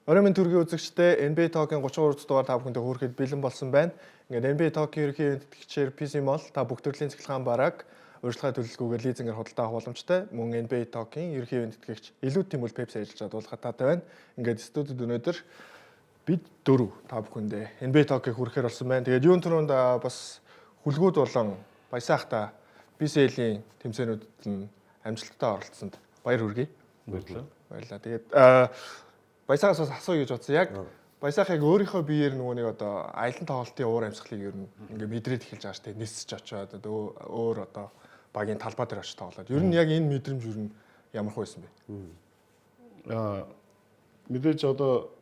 Оройн мэнд төргийн үзэгчдээ NBA Talk-ын 33 дахь дугаар та бүхэндээ хүрэхэд бэлэн болсон байна. Ингээд NBA Talk-ийн ерөнхий тэтгэгчээр PC Mall та бүх төрлийн цахилгаан барааг урьдчилгаа төлөлгүйгээр лизингээр худалдаа авах боломжтой. Мөн NBA Talk-ын ерөнхий тэтгэгч илүү Тэмүүл Pepsi ажиллаж чадуулах таатай байна. Ингээд студид өнөөдөр бид дөрөв та бүхэндээ NBA Talk-ыг хүрэхээр болсон байна. Тэгээд юун түрүүнд бас хүлгүүд болон баясаахта BCL-ийн тэмцээнүүдэд нь амжилттай оролцсонд баяр хүргэе. Баярлалаа. Баярлалаа. Тэгээд баясаагаас бас асууя гэж бодсон. Яг баясаах яг өөрийнхөө биеэр нөгөө нэг одоо аялан тоглолтын уур амьсгалыг ер нь ингээ мэдрээд эхэлж байгаа шүү дээ. Нисэж очиод одоо өөр одоо багийн талбай дээр очиж тоглоод. Ер нь яг энэ мэдрэмж ер нь ямар хөө байсан бэ? Мэдээж одоо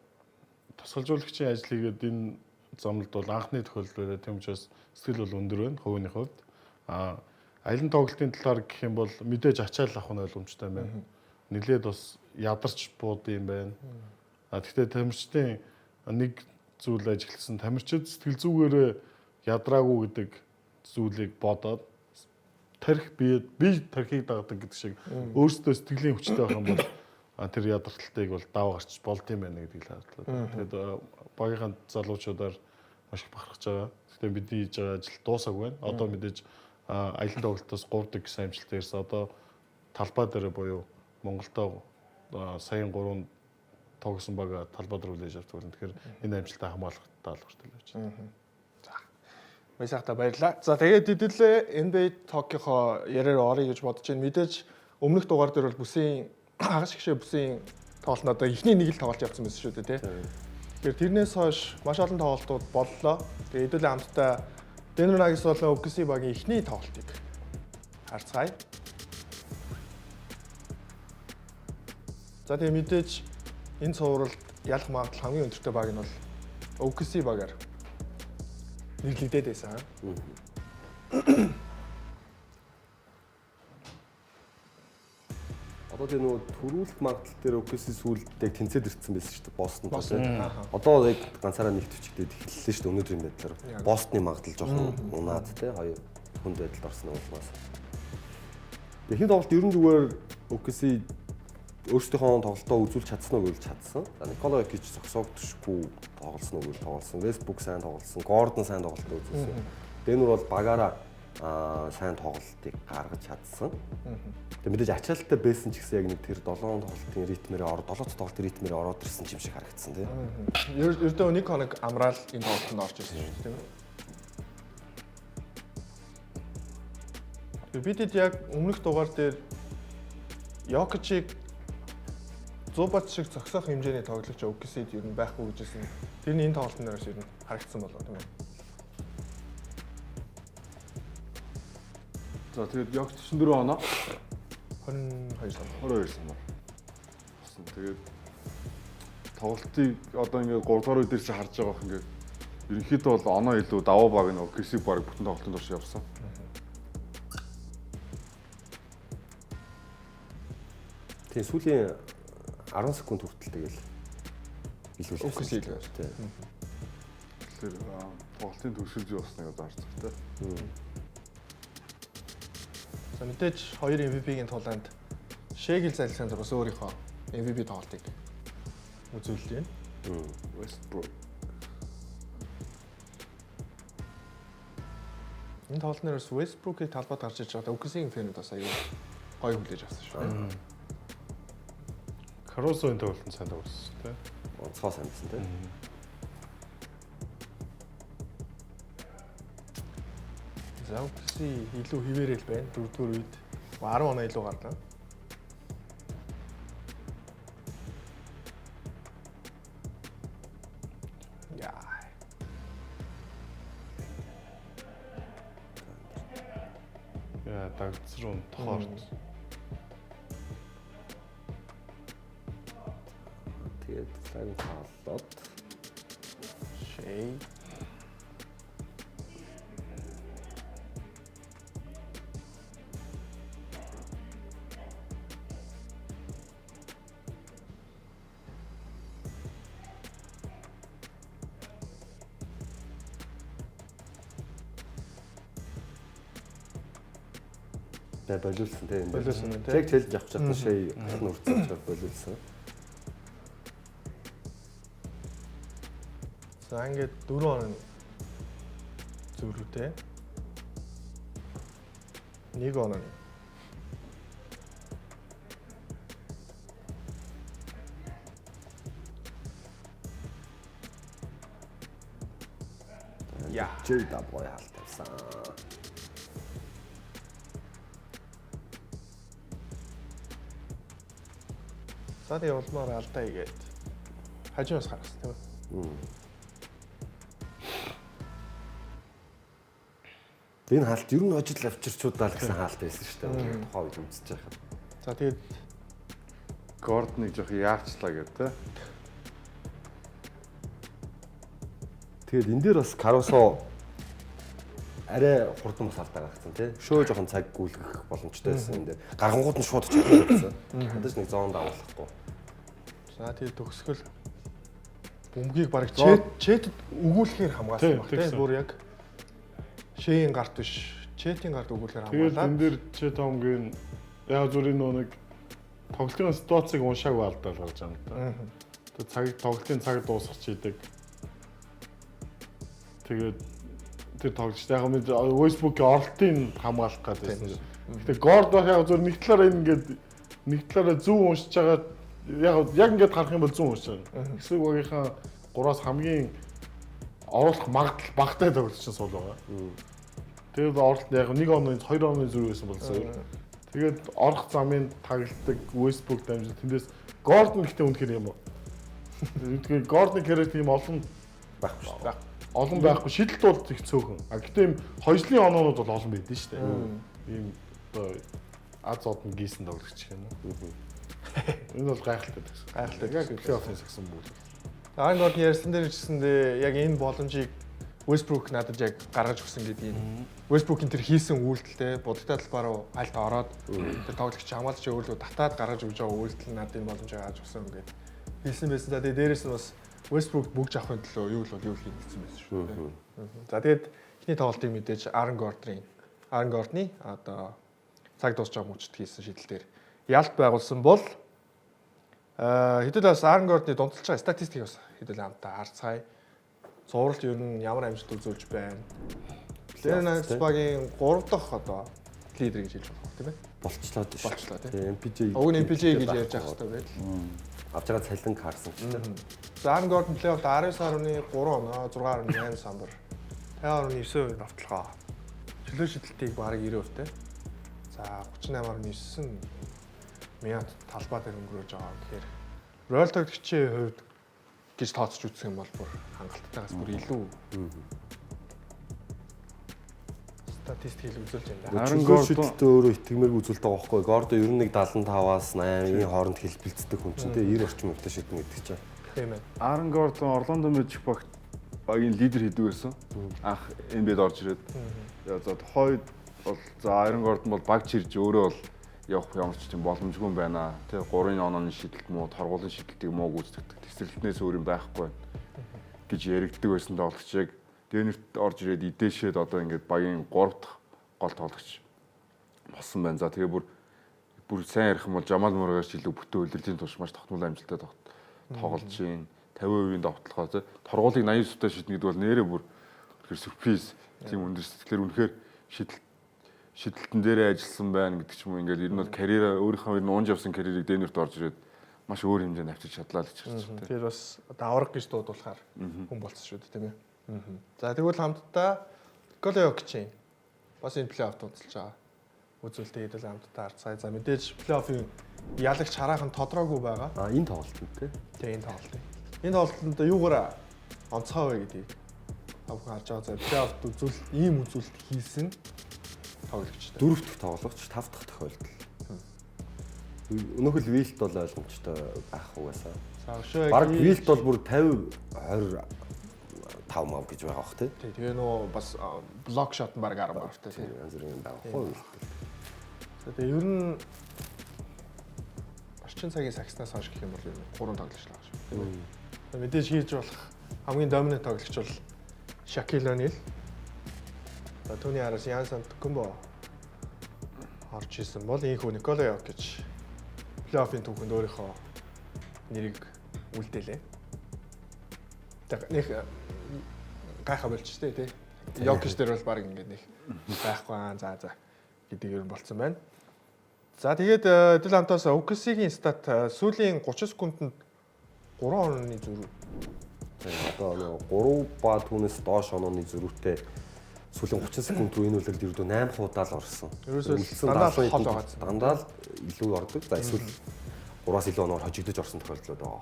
тасгалжуулагчийн ажил хийгээд энэ замлд бол анхны тохиолдол байлаа. Тийм учраас сэтгэл бол өндөр байна хувийн хувьд. Аялан тоглолтын талаар гэх юм бол мэдээж ачаал авах нь ойлгомжтой байна. Нилээд бас ядарч бууд юм байна. Гэхдээ тамирчдын нэг зүйл ажигласан, тамирчид сэтгэл зүгээрээ ядраагүй гэдэг зүйлийг бодоод тарих бие тархийг дагдаг гэдэг шиг өөрсдөө сэтгэлийн хүчтэй байх юм бол тэр ядралтыг бол даваа гарч болд юм байна гэдгийг л хардлаа. Тэгээд багийнхаа залуучуудаар маш их бахархаж байгаа. Гэхдээ бидний хийж байгаа ажил дуусаагүй байна. Одоо мэдээж аялан тоглолтоос 3 гэсэн амжилттай ирсэн. Одоо талбай дээр буюу Монголдо саяын 3 тоглосон баг талбай дээр хүлээж авч тоглоно. Тэгэхээр энэ амжилтаа хамгаалах даалгавартай л байж байна. За. Баясаахта баярлалаа. За тэгээд хэдүүлээ NBA Talk-ийнхоо яриаар оръё гэж бодож байна. Мэдээж өмнөх дугаар дээр бол бүсийн хагас шигшээ бүсийн тоглолтод одоо эхний нэг л тоглолт явцсан байсан шүү дээ, тий. Тэгэхээр тэрнээс хойш маш олон тоглолтууд боллоо. Тэгээд хэдүүлээ хамтдаа Denver Nuggets болон OKC багийн эхний тоглолтыг харцгаая. За тэгээ мэдээж энэ цувралд ялах магадлал хамгийн өндөртэй баг нь бол OKC багаар нэрлэгдээд байсан. Одоо тэгээ нөгөө төрүүлэх магадлал дээр OKC сүүлд яг тэнцээд ирсэн байсан шүү дээ Бостон тийм. Одоо яг ганцаараа нэг төвчгдээд эхэллээ шүү дээ өнөөдрийн байдлаар. Бостны магадлал жоохон унаад тий хоёр хүнд байдалд орсон улмаас. Эхний тоглолт ер нь зүгээр OKC өөрсдийнхөө тоглолтоо үзүүлж чадсан уу гэвэл чадсан. За Никола Йокич зогсоогдшгүй тоглосон уу гэвэл тоглосон. Westbrook сайн тоглосон, Гордон сайн тоглолтоо үзүүлсэн. Денвер бол багаараа сайн тоглолтыг гаргаж чадсан. Тэгээ мэдээж ачаалттай байсан ч гэсэн яг нэг тэр 7 тоглолтын ритмээр 7 тоглолтын ритмээр ороод ирсэн юм шиг харагдсан тийм. Ердөө нэг хоног амраал энэ тоглолтод орж ирсэн шүү дээ тийм ээ. Бидэд яг өмнөх дугаар дээр Йокичийг Зубац шиг зогсоох хэмжээний тоглогч OKC-д ер нь байхгүй гэж хэлсэн. Тэр нь энэ тоглолтын дээрээс ер нь харагдсан болов тийм ээ. За тэгээд Йокич 44 оноо 22 сонор. 22 сонор. Болсон. Тэгээд тоглолтыг одоо ингээд 3 дугаар үе дээр чи харж байгаа бох ингээд ерөнхийдөө бол оноо илүү давуу баг нь OKC баг бүтэн тоглолтын турш явсан. Тийм сүүлийн 10 секунд хүртэл тэгэл илүү л OKC илүү тийм. Тэгэхээр тоглолтын төвшилж явсныг одоо харж байгаа тийм. За мэдээж хоёр MVP-гийн тулаанд Шэгэл Александр бас өөрийнхөө MVP тоглолтыг үзүүллээ. Westbrook. Энэ тоглолтын дээрээс Westbrook-ийг талбайд гарч иж байгаад OKC-ийн фэнүүд бас аюу гоё хүлээж авсан шүү дээ. Карусогийн тоглолтод сайн тоглосон тийм. Онцгой сайн байсан тийм. За OKC илүү хിവэрэл байна. Дөрөвдүгээр үед 10 оноо илүү гарлаа. Яа. Яа, дагц руу тохоорч. Тэгээд флаг хааллаад Шэй. Тэгээ болиулсан тийм. Болиулсан байна, тийм. Яг челленж авах чадсан шэй гол нь үрцэн учраас болиулсан. За ингээд 4 оноо зөрүүтэй. 1 оноо. Яа. J-Dub гоё хаалт тавьсан. За тэгээ улмаар алдаа хийгээд хажуунаас гаргасан тийм үү? Энэ хаалт ер нь хожил авчирчуудаа л гэсэн хаалт байсан шүү дээ. Тухайн үед үзэж байхад. За тэгээд Гордоныг жоох яарчлаа гэдэг те. Тэгээд энэ дээр бас Карусо арай хурдан бас алдаа гаргацсан тий. Шөө жоохон цаг гүйлгэх боломжтой байсан энэ дээр. Гаргангууд нь шууд чадсан гэсэн. Ядаж нэг зоонд агуулахгүй. За тэгээд төгсгөл бөмбөгийг бараг чэтэд өгүүлэхээр хамгаалсан баг тий. Бүр яг шээийн гарт биш, чэтийн гарт өгүүлэхээр Тэгээд хамгаалаад. энэ дээр Чет Томгийн яг зүрийн нөө нэг тоглолтын ситуацийг уншаагүй алдаа гарч байгаа юм да. Тэгээд цаг тоглолтын цаг дуусгах чийдэг. Тэгээд тэр тоглолт яг мэд Westbrook-ийн оролтын хамгаалах гэдэг байсан. Гэтэ Гордон яг зүр нэг талаараа энэ ингээд нэг талаараа зөв уншиж байгаа яг ингээд харах юм бол зөв уншиж байгаа. Эсрэг багийнхаа гураас хамгийн оруулах магадлал багатай тоглогч нь сул байгаа. Тэгээд оролт яг нэг онны хоёр онны зүрх байсан бол зөв. Тэгээд орох замын тагладаг Westbrook дамжин тэндээс Гордон гэхдээ үнэхээр юм уу? Тэгээд Гордон хэрэг тийм олон Байхгүй шүү дээ. Олон байхгүй шидэлт бол их цөөхөн. А гэтээ юм хожлын оноонууд бол олон байдэн шүү дээ. Ийм одоо аз одон гийсэн тоглогч юм уу? Энэ бол гайхалтай гэсэн. Гайхалтай Яг гэсэн. плей-оффын сагсан бүл. Aaron Gordon ярьсан дээр ч гэсэндээ яг энэ боломжийг Westbrook надад яг гаргаж өгсөн гэдгийг. Westbrook-ийн тэр хийсэн үйлдэлтэй будагтай талбай руу альт ороод тэр тоглогч хамгаалагч өөрлөө татаад гаргаж өгж байгаа үйлдэл нь надад энэ боломжийг гаргаж өгсөн ингээд хэлсэн байсан. За тэгээд дээрэс нь бас Westbrook бүгж авахын төлөө юу л бол юу л хийнэ гэсэн байсан шүү дээ. За тэгээд эхний тоглолтыг мэдээж Aaron Gordon-ы одоо цаг дуусч байгаа мөчд хийсэн шийдэл дээр ялт байгуулсан бол хэдүүл бас Aaron Gordon-ы дундалж байгаа статистикийг бас хэдүүл хамтдаа харцгаая. Зуралт ер нь ямар амжилт үзүүлж байна. Denver Nuggets багийн 3 дахь одоо лидер гэж хэлж болох тийм ээ. Болчлоо шүү. Болчлоо тийм. Тийм MPJ. Уг нь MPJ гэж ярьж явах хэрэгтэй байл. Авч байгаа цалин Карсон ч тийм. За Aaron Gordon плей-оффт 19.3 оноо, 6.8 самбар, 50.9% давталгаа. Чөлөө шидэлтийг бараг 90% те. За 38.9 минут талбай дээр өнгөрөөж байгаа гэхээр рол тоглогчийн хувьд гэж тооцож үзэх юм бол бүр хангалттай бүр илүү статистик үзүүлж байна да. Aaron Чөлөө Gordon- шидэлтээ өөрөө итгэмээргүй үзүүлэлт байгаа байхгүй. Гордон 91 75-аас 80-ийн хооронд хэлбэлцдэг хүн чинь тийм 90 орчим хувьтай шиднэ гэдэг чинь. Тийм ээ. Aaron Gordon Orlando Magic багт багийн лидер хийдэг байсан. Анх NBA-д орж ирээд. За тухайн үед бол за Aaron Gordon бол баг чирж өөрөө бол явах ямар ч тийм боломжгүй юм байна. Тэ 3 онооны шидэлт муу, торгуулийн шидэлтийг муу гүйцэтгэдэг. Тесрэлтнээс өөр юм байхгүй байна гэж яригддаг байсан тоглогч яг Денверт орж ирээд идээшээд одоо ингээд багийн 3 дахь гол тоглогч болсон байна. За тэгээ бүр сайн ярих юм бол Жамал Мургаас илүү бүтэн үйлдвэрлэлийн турш маш тогтмол амжилттай тоглож байна. 50% довтлогоо тий. Торгуулийг 89% шиднэ гэдэг бол нэрээ бүр үнэхээр сюрприз тийм өндөр сэтгэлээр үнэхээр шидэлтэн дээрээ ажилласан байна гэдэг ч юм уу ингээд ер нь бол карьераа өөрийнхөө ер нь унж явсан карьерийг Денверт орж ирээд маш өөр хэмжээнд авчирч чадлаа л гэж харж байна. Тэр бас одоо авраг гэж дуудуулахаар хүн болцсон шүү дээ тийм ээ. За тэгвэл хамтдаа Никола Йокичийн бас энэ плей-офф тунцалж байгаа үзүүлэлтийг хэдүүл хамтдаа харцгаая. За мэдээж плей-оффын ялагч хараахан тодроогүй байгаа. А энэ тоглолтод тий. Тэгээ энэ тоглолт. Энэ тоглолтод юугаар онцгой вэ гэдгийг та бүхэн харж байгаа. За плей-оффт үзүүлэлт ийм үзүүлэлт хийсэн тоглогчтой. Дөрөв дэх тоглогч, тав дахь тохиолдол. Өнөөх л Вилт бол ойлгомжтой байх угаасаа. За өшөө Бараг Вилт бол бүр 50 25 мав гэж байгаа бох тий. Тэгээ нөө бас блок шот нь бараг 10 гартай тий. Янз бүрийн юм байгаа хөө Вилт. За тэгээ ер нь орчин цагийн сагснаас хойш гэх юм бол ер нь 3 тоглогч л байгаа шүү. Тийм ээ. Мэдээж хийж болох хамгийн доминант тоглогч бол Шакил О'Нил. За түүний араас Ян Сантокумбо орж исэн бол ийхүү Никола Йокич плей-оффын түүхэнд өөрийнхөө нэрийг үлдээлээ. Нэг гайхаа болчих тий. Йокич дээр бол баг ингээд нэг байхгүй аа за гэдэг юм болцсон байна. За тэгээд хэдүүл хамтаас OKC-гийн стат сүүлийн 30 секундэд 3 онооны зөрүү. Одоо нөгөө 3 ба түүнээс доош онооны зөрүүтэй сүүлийн 30 секунд рүү энэ үлрэлд ердөө 8 удаа л орсон. Ерөөсөө дандаа л хол байгаа. Дандаа л илүү ордог. За эсвэл 3-аас илүү оноор хожигдож орсон тохиолдлууд байгаа.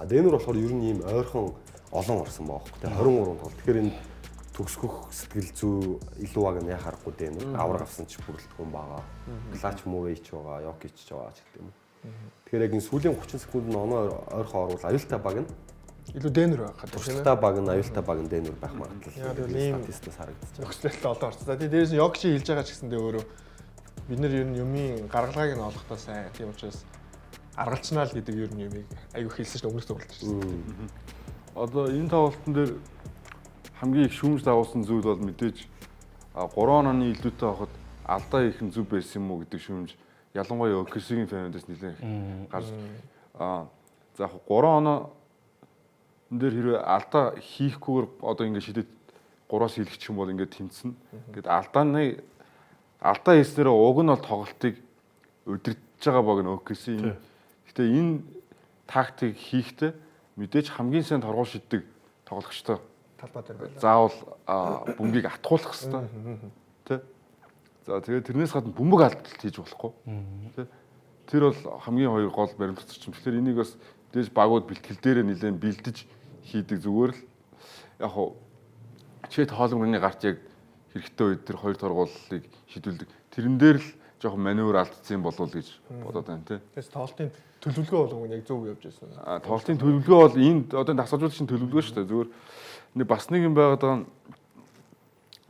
А Денвер болохоор ер нь ийм ойрхон олон орсон байгаа хөх. Тэгээ 23 тоглолт. Тэгэхээр энэ төгсгөх сэтгэл зүй илүү баг нь яхаа харахгүй Денвер авраг авсан ч бүрэлдэхүүн байгаа. Клач Мурэй ч байгаа, Йокич ч байгаа ч гэдэг юм. Тэгэхээр яг энэ сүүлийн 30 секундэд нь оноо ойрхон орвол аюултай баг нь илүү Денвер байх гэдэг тийм ээ. Туршлагатай баг нь аюултай баг нь Денвер байх магадлал ийм статистикаас харагдаж байна. Нөхцөлтэй олон орсон. За тэгээ дээрээс нь Йокичийн хэлж байгаа ч гэсэндээ өөрөө бид нар ер нь юмын гаргалгааг нь олохдоо сайн. Тийм учраас аргалчнаа л гэдэг ер нь юмыг айгүй хэлсэн шүү дээ өмнөх тоглолт чинь. Одоо энэ тоглолтын дээр хамгийн их шүүмж дагуулсан зүйл бол мэдээж 3 онооны илүүтэй авахд алдаа хийх нь зөв байсан юм уу гэдэг шүүмж ялангуяа OKC-ийн фэнүүдээс нэлээд их гарч за яг 3 оноо дээр хэрвээ алдаа хийхгүйгээр одоо ингээд шидэд 3-аас хийлгчих юм бол ингээд тэмцэнэ. Ингээд алдаа хийснээрээ уг нь бол тоглолтыг удирдах байгаа баг нь OKC. Гэтэ энэ тактик хийхдээ мэдээж хамгийн сайн торгуул шиддэг тоглогчтой талбай дээр байлаа. Заавал бөмбөгийг атгуулах хэрэгтэй. Тэ? За тэгээд тэрнээс гадна бөмбөг алдалт хийж болохгүй. Тэ? Тэр бол хамгийн хоёр гол баримт зарчим. Тэгэхээр энийг бас мэдээж багууд бэлтгэл дээрээ нэлээд бэлдэж хийдэг зүгээр л яг хуу Чет хоолмөрний гарт яг хэрэгтэй үед тэр хоёр торгууллыг шийдүүлдэг. Тэрэн дээр л жоохон маневр алдсан юм болов уу гэж бодоод байна тий. Тэгээс тоглолтын төлөвлөгөө бол яг зөв явж байсан. Тоглолтын төлөвлөгөө бол энд одоо дасгалжуулагчийн төлөвлөгөө шүү дээ. Зүгээр нэг бас нэг юм байгаад байгаа нь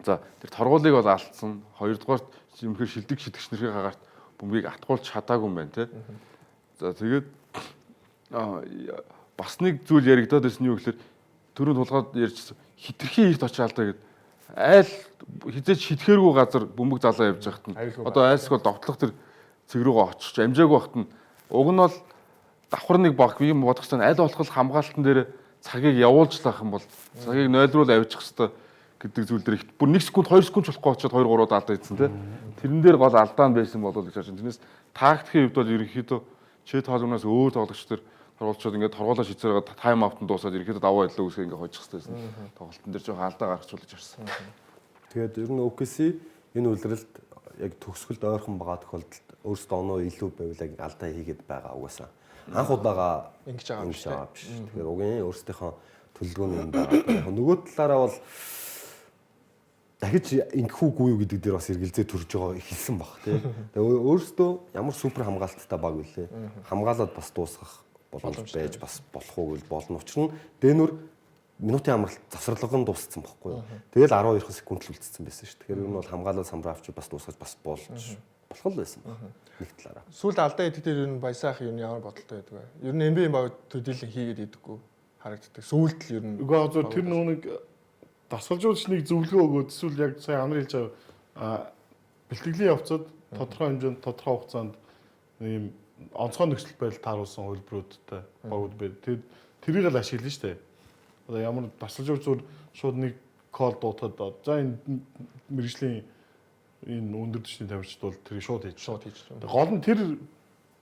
за тэр торгуулийг бол алдсан. Хоёрдугаарт юмхэр шилдэг шидэгч нэрхээ хагарт бөмбөгийг атгуулж чадаагүй юм байна тий. За тэгээд бас нэг зүйл яригадаад байсан нь юу гэхээр түрүүн тулгаад ярьжсэн хитрхи эрт очиж алдаа гэд айл хизээч шидэхэргүй газар бөмбөг залаа явж байхад нь одоо айлсг бол довтлох тэр цэг рүүгээ очиж амжаагүй байхад нь уг нь бол давхар нэг баг юм бодох хэрэгтэй аль болох хамгаалтан дээр цагийг явуулжлах юм бол цагийг 0 руу л авчих хэрэгтэй гэдэг зүйл дээр бүр 1 секунд 2 секунд ч болохгүй очиод 2 3 удаа алдаа хийсэн тий. Тэрэн дээр гол алдаа нь байсан болов гэж харж байна. Тэрнээс тактикийн хувьд бол ерөнхийдөө Чет хоолмоноос өөр тоглогч төр торгуулчууд ингээд торгуулаа шийдсээр тайм аут нь дуусаад ерөнхийдөө даваа хэлээ үсгээ ингээд хожих хэрэгтэй байсан. Тоглолтын дээр жоохон алдаа гаргачихвал гэж харсан. Тэгээд ер нь OKC энэ үлрэлт яг төгсгөлд ойрхон байгаа тохиолдолд өөрсдөө оноо илүү байвал яг алдаа хийгээд байгаа угаасаа. Анх удаага ингэж байгаа биш. Тэгэхээр угийн өөрсдийнхөө төлөвлөгөөний юм байгаа. Нөгөө талаараа бол дахиж ингэхүүгүй юу гэдэг дээр бас эргэлзээ төрж байгаа эхэлсэн баг тий. Тэгээ өөрсдөө ямар супер хамгаалттай баг үлээ. Хамгаалаад бас дуусгах боломж байж бас болох уу гэж болно. Учир нь Денвер минутын амралт завсарлага нь дууссан байхгүй юу. Тэгэл 12 секунд л үлдсэн байсан шүү. Тэгэхээр ер нь бол хамгаалаад самраа авчиж бас дуусгаж бас болж болох л байсан баг. Нэг талаараа. Сүүлд алдаа идэх дээр ер нь Баясаах ер нь ямар бодолтой байдаг вэ? Ер нь NBA баг төдийлөн хийгээд идэггүй харагддаг. Сүүлд л ер нь Үгүй аа зөв тэр нөгөө нэг дасгалжуулагч нэг зөвлөгөө өгөөд эсвэл яг сая анар хэлж байгаа бэлтгэлийн явцад тодорхой хэмжээнд тодорхой хугацаанд ийм онцгой нөхцөл байдал тааруулсан хувилбаруудтай багууд байд. Тэр тэрийг л ашиглана шүү дээ. Одоо ямар дасгалжуулагч зүгээр шууд нэг кол дуутахад за энэ мэрэгжлийн энэ өндөр түвшний тамирчид бол тэрийг шууд хийж. Гол нь тэр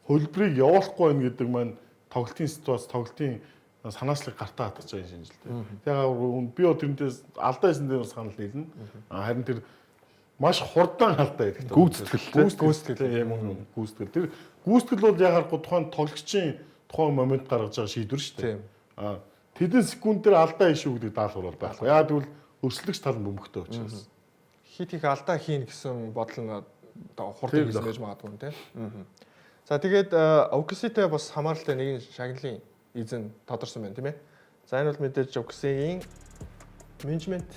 хувилбарыг явуулахгүй байх гэдэг маань тоглолтын ситуац, тоглолтын санаачлаг гартаа хатгаж байгаа юм шинжилтэй. Тэгээ би бол тэрнээс алдаа хийсэн дээр санал нийлнэ. Харин тэр маш хурдан алдаа хийдэг. Гүйцэтгэл гүйцэтгэл юм уу гүйцэтгэл. Тэр гүйцэтгэл бол яхаарахгүй тухайн тоглогчийн тухайн момент гаргаж байгаа шийдвэр шүү дээ. Тэдэн секунд дээр алдаа хийшүү гэдэг даалгавар бол байхгүй. Яа тэгвэл өрсөлдөгч тал нь бөмбөгтэй учраас. Хит их алдаа хийн гэсэн бодол нь одоо хурдан хийсэн байж магадгүй юм тий. За тэгээд OKC-тэй бас хамааралтай нэгэн шагналын эзэн тодорсон байна тийм ээ. За энэ бол мэдээж OKC-ийн менежмент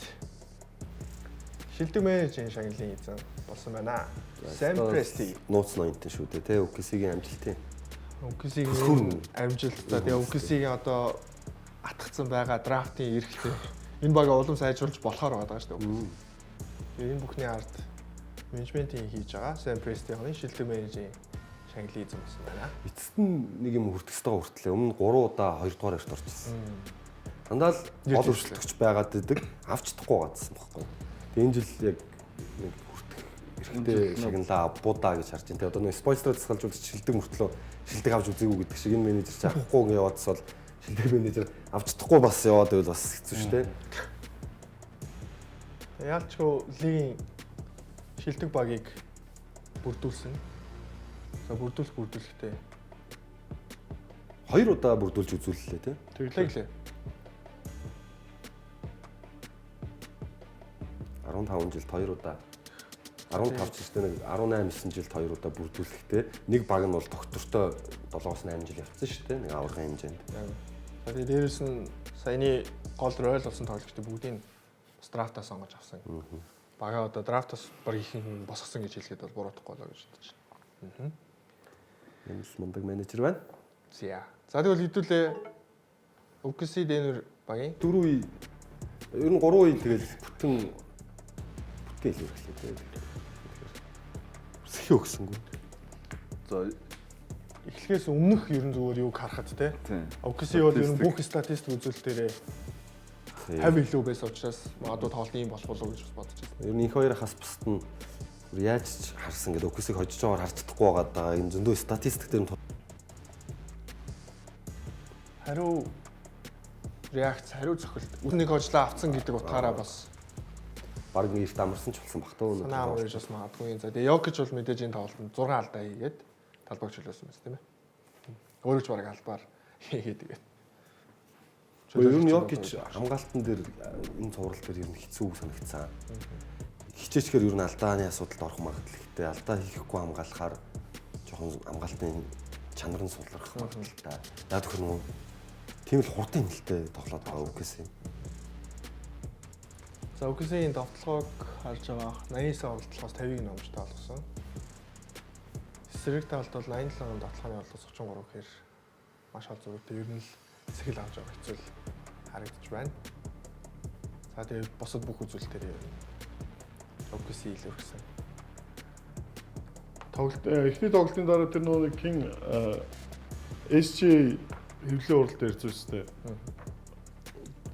шилдэг менежерийн шагналын эзэн болсон байна. Sam Presti нууц ноёнтой шүү дээ тий OKC-ийн амжилтын. OKC-ийн амжилт за тэгээ OKC-ийн одоо атгцсан байгаа драфтын эрхтэй энэ баг улам сайжруулж болохоор байгаа шүү дээ. Тэгээ энэ бүхний ард менежментийн хийж байгаа Sam Presti-ийн шилдэг менежерийн шагналын эзэн болсон байна. Эцэст нь нэг юм хүртэх ёстойгоо хүртлээ. Өмнө 3 удаа 2 дугаар эрт орчихсон. Дандаа л гол өрсөлдөгч байгаад идэг, авч чадахгүй байгаадсан байхгүй. Тэгээ энэ жил яг нэг хүртэх эрхтэй шагналаа авбуудаа гэж харж байна. Тэгээ одоо нэг спойлероо тасгалжуулж шилдэг мөртлөө шилдэг авч үзээгүй гэдэг шиг энэ менежер чи авахгүй ингэ яваадс бол шилдэг менежер авч чадахгүй бас яваад байвал бас хэцүү шүү дээ. Яалчгүй лигийн шилдэг багийг бүрдүүлсэн. За бүрдүүлэхдээ 2 удаа бүрдүүлж үзүүллээ тий. Тэглээ. 15 жилд 2 удаа 15 жилдээ нэг 18 9 жилд 2 удаа бүрдүүлэхдээ нэг баг нь бол доктортой 7-8 жил явцсан шүү дээ. Нэг аваргын хэмжээнд. За тэгээ дээрэс нь саяны гол ройл болсон тоглогчдыг бүгдийг бас драфтаа сонгож авсан. Багаа одоо драфтаас баг ихэнх нь босгосон гэж хэлэхэд бол буруутахгүй болоо гэж бодож байна. Энэ л мундаг менежер байна. За. За тэгвэл хэдүүлээ OKC Denver багийн 4 үе ер нь 3 үе тэгэл бүтэн илүү эхлэв дээ. Сэхи өгсөнгүү. За эхлэхээс өмнөх ер нь зүгээр юг харахад те. OKC бол ер нь бүх статистик үзүүлэлтээрээ 50 илүү байсан учраас магадгүй тоглолт ийм болох болов уу гэж бас бодож байсан. Ер нь их хоёр хас бусд нь яаж ч харсан гэдэг OKC-г хожиж байгаагаар харж чадахгүй байгаа юм зөндөө статистик дээр нь хариу реакц, хариу цохилт үнийг хожлоо авцсан гэдэг утгаараа бас баг нэг эрт амарсан ч болсон бах таа өнөөдөр. Санаа амар бас магадгүй. За тэгээ Йокич бол мэдээж энэ тоглолтод 6 алдаа хийгээд талбайг чөлөөсөн байсан тийм ээ. Өөрөө ч баг албаар хийгээд тэгээд. Ер нь Йокич хамгаалтан дээр энэ цуврал дээр ер нь хэцүү санагцсан. Хичээчгээр ер нь алдааны асуудалд орох магадлал ихтэй. Алдаа хийхгүй хамгаалахаар жоохон хамгаалтын чанар нь сулрах магадлалтай. Яг тэр нөгөө тийм л хурдан хэмнэлттэй тоглоод байгаа OKC. За OKC-ийн довтлогоог харж байгаа 89 оролдлогоос 50-ыг номжтой олгосон. Эсрэг талд бол 87 довтлогооны орлогоос 33 гэхээр маш хол зурагтай ер нь л сэхэл авч байгаа хэцүү харагдаж байна. За тэгээд бусад бүх үзүүлэлтээр OKC илүүрсэн. Тоглолт эхний тоглолтын дараа тэр нөгөө хин SG хэвлэлийн урал дээр зүйлстэй.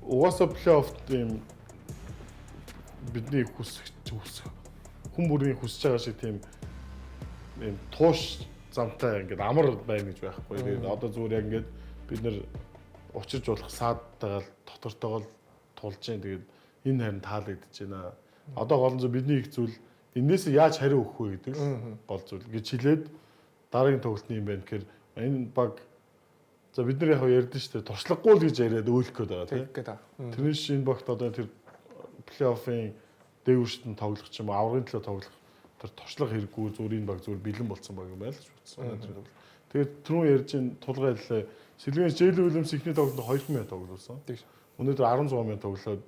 Угаасаа плей-офф ийм бидний хүсэх хүн бүрийн хүсэж байгаа шиг тийм ийм тууш замтай ингээд амар байна гэж байхгүй. Тэгээд одоо зүгээр яг ингээд бид нэр учирч болох саадтайгаа дотортойгоо тулж जैन. Тэгээд энэ харин таалагдж байна. Одоо гол нь бидний их зүйл энээс яаж хариу өгөх вэ гэдэг л гол зүйл гэж хэлээд дараагийн тоглолт нь юм байна гэхээр энэ баг за бид нар яг ярьдэн шүү дээ. Туршлагагүй л гэж яриад өөлөх гээд байгаа тийм. Тэрнээс энэ багт одоо тэр плей-оффын дээгүүршт нь тоглох ч юм уу аврагын төлөө тоглох тэр туршлага хэрэггүй зүгээр энэ баг зүгээр бэлэн болсон баг юм байл гэж бодсон. Тэгээд түрүүн ярьж ин тулгай хэллээ. Сэлгэн Джейлен Уильямс эхний тоглолтод 2 минут тоглуулсан. Өнөөдөр 16 минут тоглоод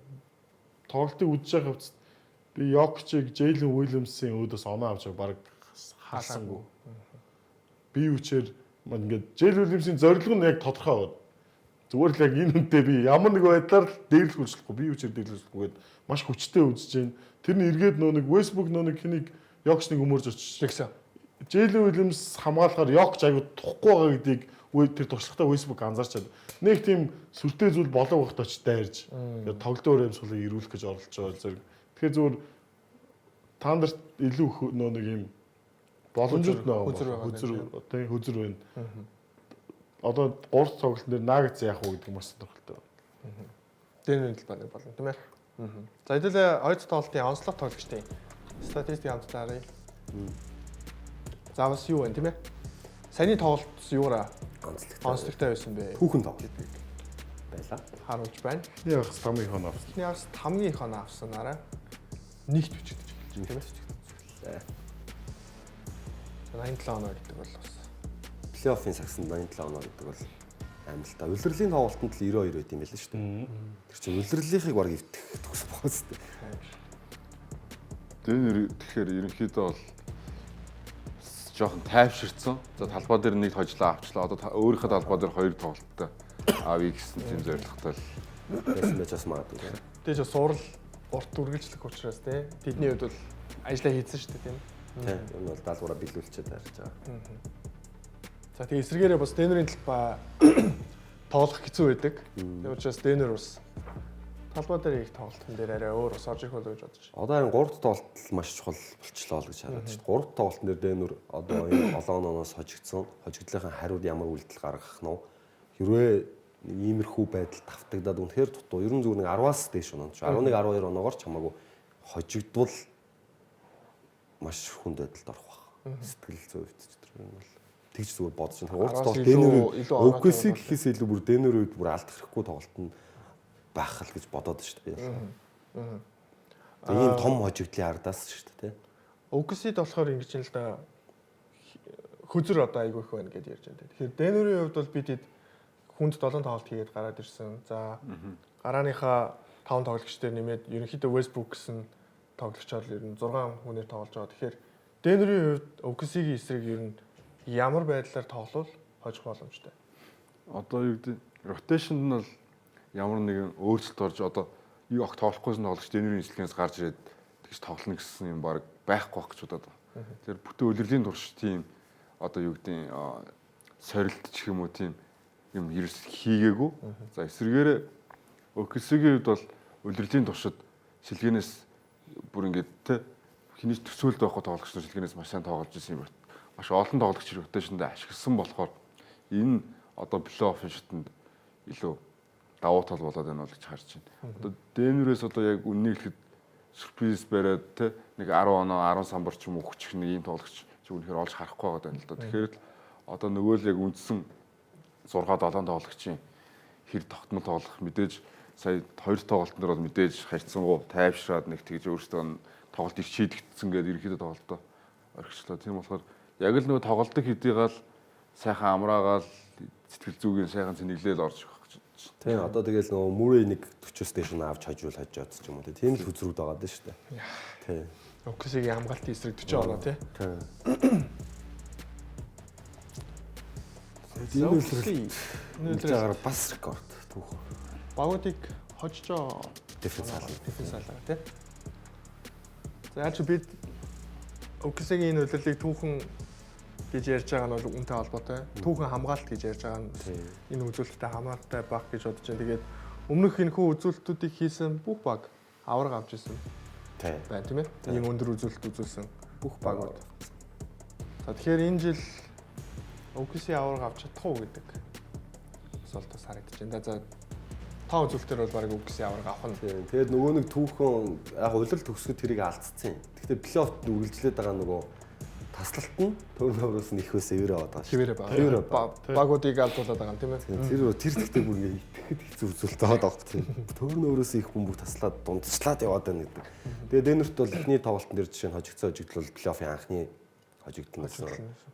тоглолтыг үзэж байгаа хувьд би Йокичийг Джейлен Уильямсын өөдөөс оноо авч баг харсангүй. Би үчээр ингээд Джейлен Уильямсын зорилго нь яг тодорхой байна. Зүгээр л яг энэ хүнтэй би ямар нэг байдлаар л дээрлэх хүчлэхгүй, би үчээр дээрлэхгүй гээд маш хүчтэй үзэж байна. Тэр нь эргээд нөө нэг Westbrook нөө нэг хэнийг Йокич нэг өмөрж очиж. Тэгсэн. Джейлен Уильямс хамгаалахаар Йокич аягүй тухгүй байгаа гэдгийг тэр туршлагатай Westbrook анзаарчаад нэг тийм сүртэй зүйл болоо байхад очиж дайрж тэгээд тоглолтын өөр амьсгалыг ирүүлэх гэж оролдож байгаа зэрэг. Тэгэхээр зүгээр та нарт илүү нөө нэг юм боломжууд нөө хөзөр байна. Одоо 3 тоглолтын дээр Nuggets яах вэ гэдэг маш сонирхолтой байна. Денверийн талбай нэг болно тийм ээ. За хэдүүлээ хоёр дахь тоглолтын онцлог тоглогчдын статистик хамтдаа харъя. За бас юу вэ тийм ээ? Саяны тоглолт юугаараа онцлогтой байсан бэ? Түүхэн тоглолт байлаа. Харуулж байна. Эхний хагас хамгийн их оноо авсан. Эхний хагас хамгийн их оноо авсанараа нэгт бичигдэж эхэлж тийм ээ. За 87 оноо гэдэг бол бас плей-оффын сагсанд 87 оноо гэдэг бол аим л та. Улирлын тоглолтод л 92 байд юм байл шүү дээ. Тэр чинь улирлынхыг баг эвдэх төгс бохоос дээ. Денвер тэгэхээр ерөнхийдөө бол жоохон тайвширсан. За талбай дээр нэг хожлоо авчлаа. Одоо өөрийнхөө талбай дээр хоёр тоглолттой авъя гэсэн тийм зорилготой л байсан байж бас магадгүй. Тэгээ ч сурал урт үргэлжлэх учраас тий. Тэдний хувьд бол ажиллаа хийсэн шүү дээ тийм. Тийм. Энэ бол даалгавраа биелүүлчихэд харж байгаа. За тэгээ эсрэгээрээ бас Денверийн талбай Тоглох хэцүү байдаг. Тийм учраас Денвер бас талбай дээр их тоглолтын дээр арай өөр ус орж ирэх болов гэж бодож байна. Одоо харин 3 дахь тоглолт маш чухал болчлоо л гэж хараад шүү дээ. 3 дахь тоглолтын дээр Денвер одоо энэ олон оноос хожигдсон. Хожигдлынхаа хариуд ямар үйлдэл гаргах нь вэ? Хэрвээ нэг иймэрхүү байдал тавтагдаад үнэхээр дутуу. Ер нь зүгээр нэг 10-аас дээш оноо. 11 12 оноогоор ч хамаагүй хожигдвол маш хүнд байдалд орох байх. Сэтгэл зүй хувьд ч тэр юм бол тэгж зүгээр бодож байна. 3 дахь тоглолт Денвер OKC гэхээс илүү бүр Денвер үед бүр алдах хэрэггүй тоглолт нь байх л гэж бодоод шүү дээ. Ийм том хожигдлын ардаас шүү дээ, тэ. OKC-д болохоор ингэж юм л да, хөзөр одоо айгүй их байна гэдээ ярьж байна. Тэгэхээр Денверийн хувьд бол бид хэд хүнд 7 тоглолт хийгээд гараад ирсэн. За гарааныхаа 5 тоглогч дээр нэмээд ерөнхийдөө Westbrook гэсэн тоглогчоор ер нь 6 хүнээр тоглож байгаа. Тэгэхээр Денверийн хувьд OKC-гийн эсрэг ер нь ямар байдлаар тоглол хожих боломжтой? Одоо юу гэдэг rotation нь бол ямар нэгэн өөрчлөлт орж одоо юу огт тоглохгүйсэн тоглогч Денверийн эслэгээс гарч ирээд тэгж тоглоно гэсэн юм баг байхгүй байх гэж бодоод байгаа. Тэгэхээр бүтэн улирлын турш тийм одоо юу гэдэг сорилт ч юм уу тийм юм ерөөс хийгээгүй. За эсрэгээрээ OKC-гийн хувьд бол улирлын туршид шилгээнээс бүр ингээд те хинээс төсөөлд байхгүй тоглогч нар шилгээнээс маш сайн тоглож исэн юм байна. Маш олон тоглогч rotation-д ашигласан болохоор энэ одоо плей-оффын шатанд илүү давуу тал болоод байна бол гэж харж байна. Одоо Денверээс одоо яг үннийг хэлэхэд сюрприз бариад те нэг 10 оноо 10 самбар ч юм уу хүчих нэг ийм тоглогч чи үнэхээр олж харахгүй байгаа юм л да. Тэгэхээр л одоо нөгөө л яг үндсэн 6 7 тоглогчийн хэр тогтмол тоглох мэдээж сая хоёр тоглолтын дээр бол мэдээж харьцангуй тайвшраад нэг тэгж өөрсдөө тоглолт их шийдэгдсэн гэдэг ерөнхийдөө тоглолтоо орхичлоо. Тийм болохоор яг л нөгөө тоглолтог хэдийгаал сайхан амраагаал сэтгэл зүгийн сайхан цэнэглээл орж ирэх гэж бодож байна. Тийм одоо тэгэл нөгөө Мурэй нэг 40-оос дээш нь авч хожуул хожоод ч юм уу тийм л хөзрүүд байгаа даа шүү дээ. Тийм. OKC-гийн хамгаалтын эсрэг 40 оноо тий. Тийм. Энэ Өнөөдөр бас рекорд түүх. Багуудыг хожжоо Дефенс алаа. Дефенс алаа тий. За яаж бид OKC-гийн энэ удирлыг түүхэн гэж ярьж байгаа нь бол үнтэй холбоотой. Түүхэн хамгаалт гэж ярьж байгаа нь энэ үзүүлэлттэй хамаартай баг гэж бодож байна. Тэгээд өмнөх энэхүү үзүүлэлтүүдийг хийсэн бүх баг аварга авч ирсэн байна тийм ээ. Ийм өндөр үзүүлэлт үзүүлсэн бүх багууд. За тэгэхээр энэ жил OKC аварга авч чадах уу гэдэг асуулт бас харагдаж байна. За та үзүүлэлтээр бол баг OKC аварга авах нь. Тэгээд нөгөө нэг түүхэн яг улирал төгсгөд тэрийг алдцсан. Тэгэхдээ плей-оффт үргэлжлээд байгаа нөгөө таслалт нь turnover-оос нь их байсан хэвээрээ аваад байгаа шүү. Хэвээрээ байгаа. Багуудыг алдуулаад байгаа юм тийм ээ. Тэр тэгтээ бүр ингээ итгэхэд хэцүү үзүүлэлт аваад байгаа тийм. Turnover-оос их бөмбөг таслаад дундчлаад яваад байна гэдэг. Тэгээд Денверт бол эхний тоглолтын дээр жишээ нь хожигдсон хожигдол бол плей-оффын анхны хожигдол байсан.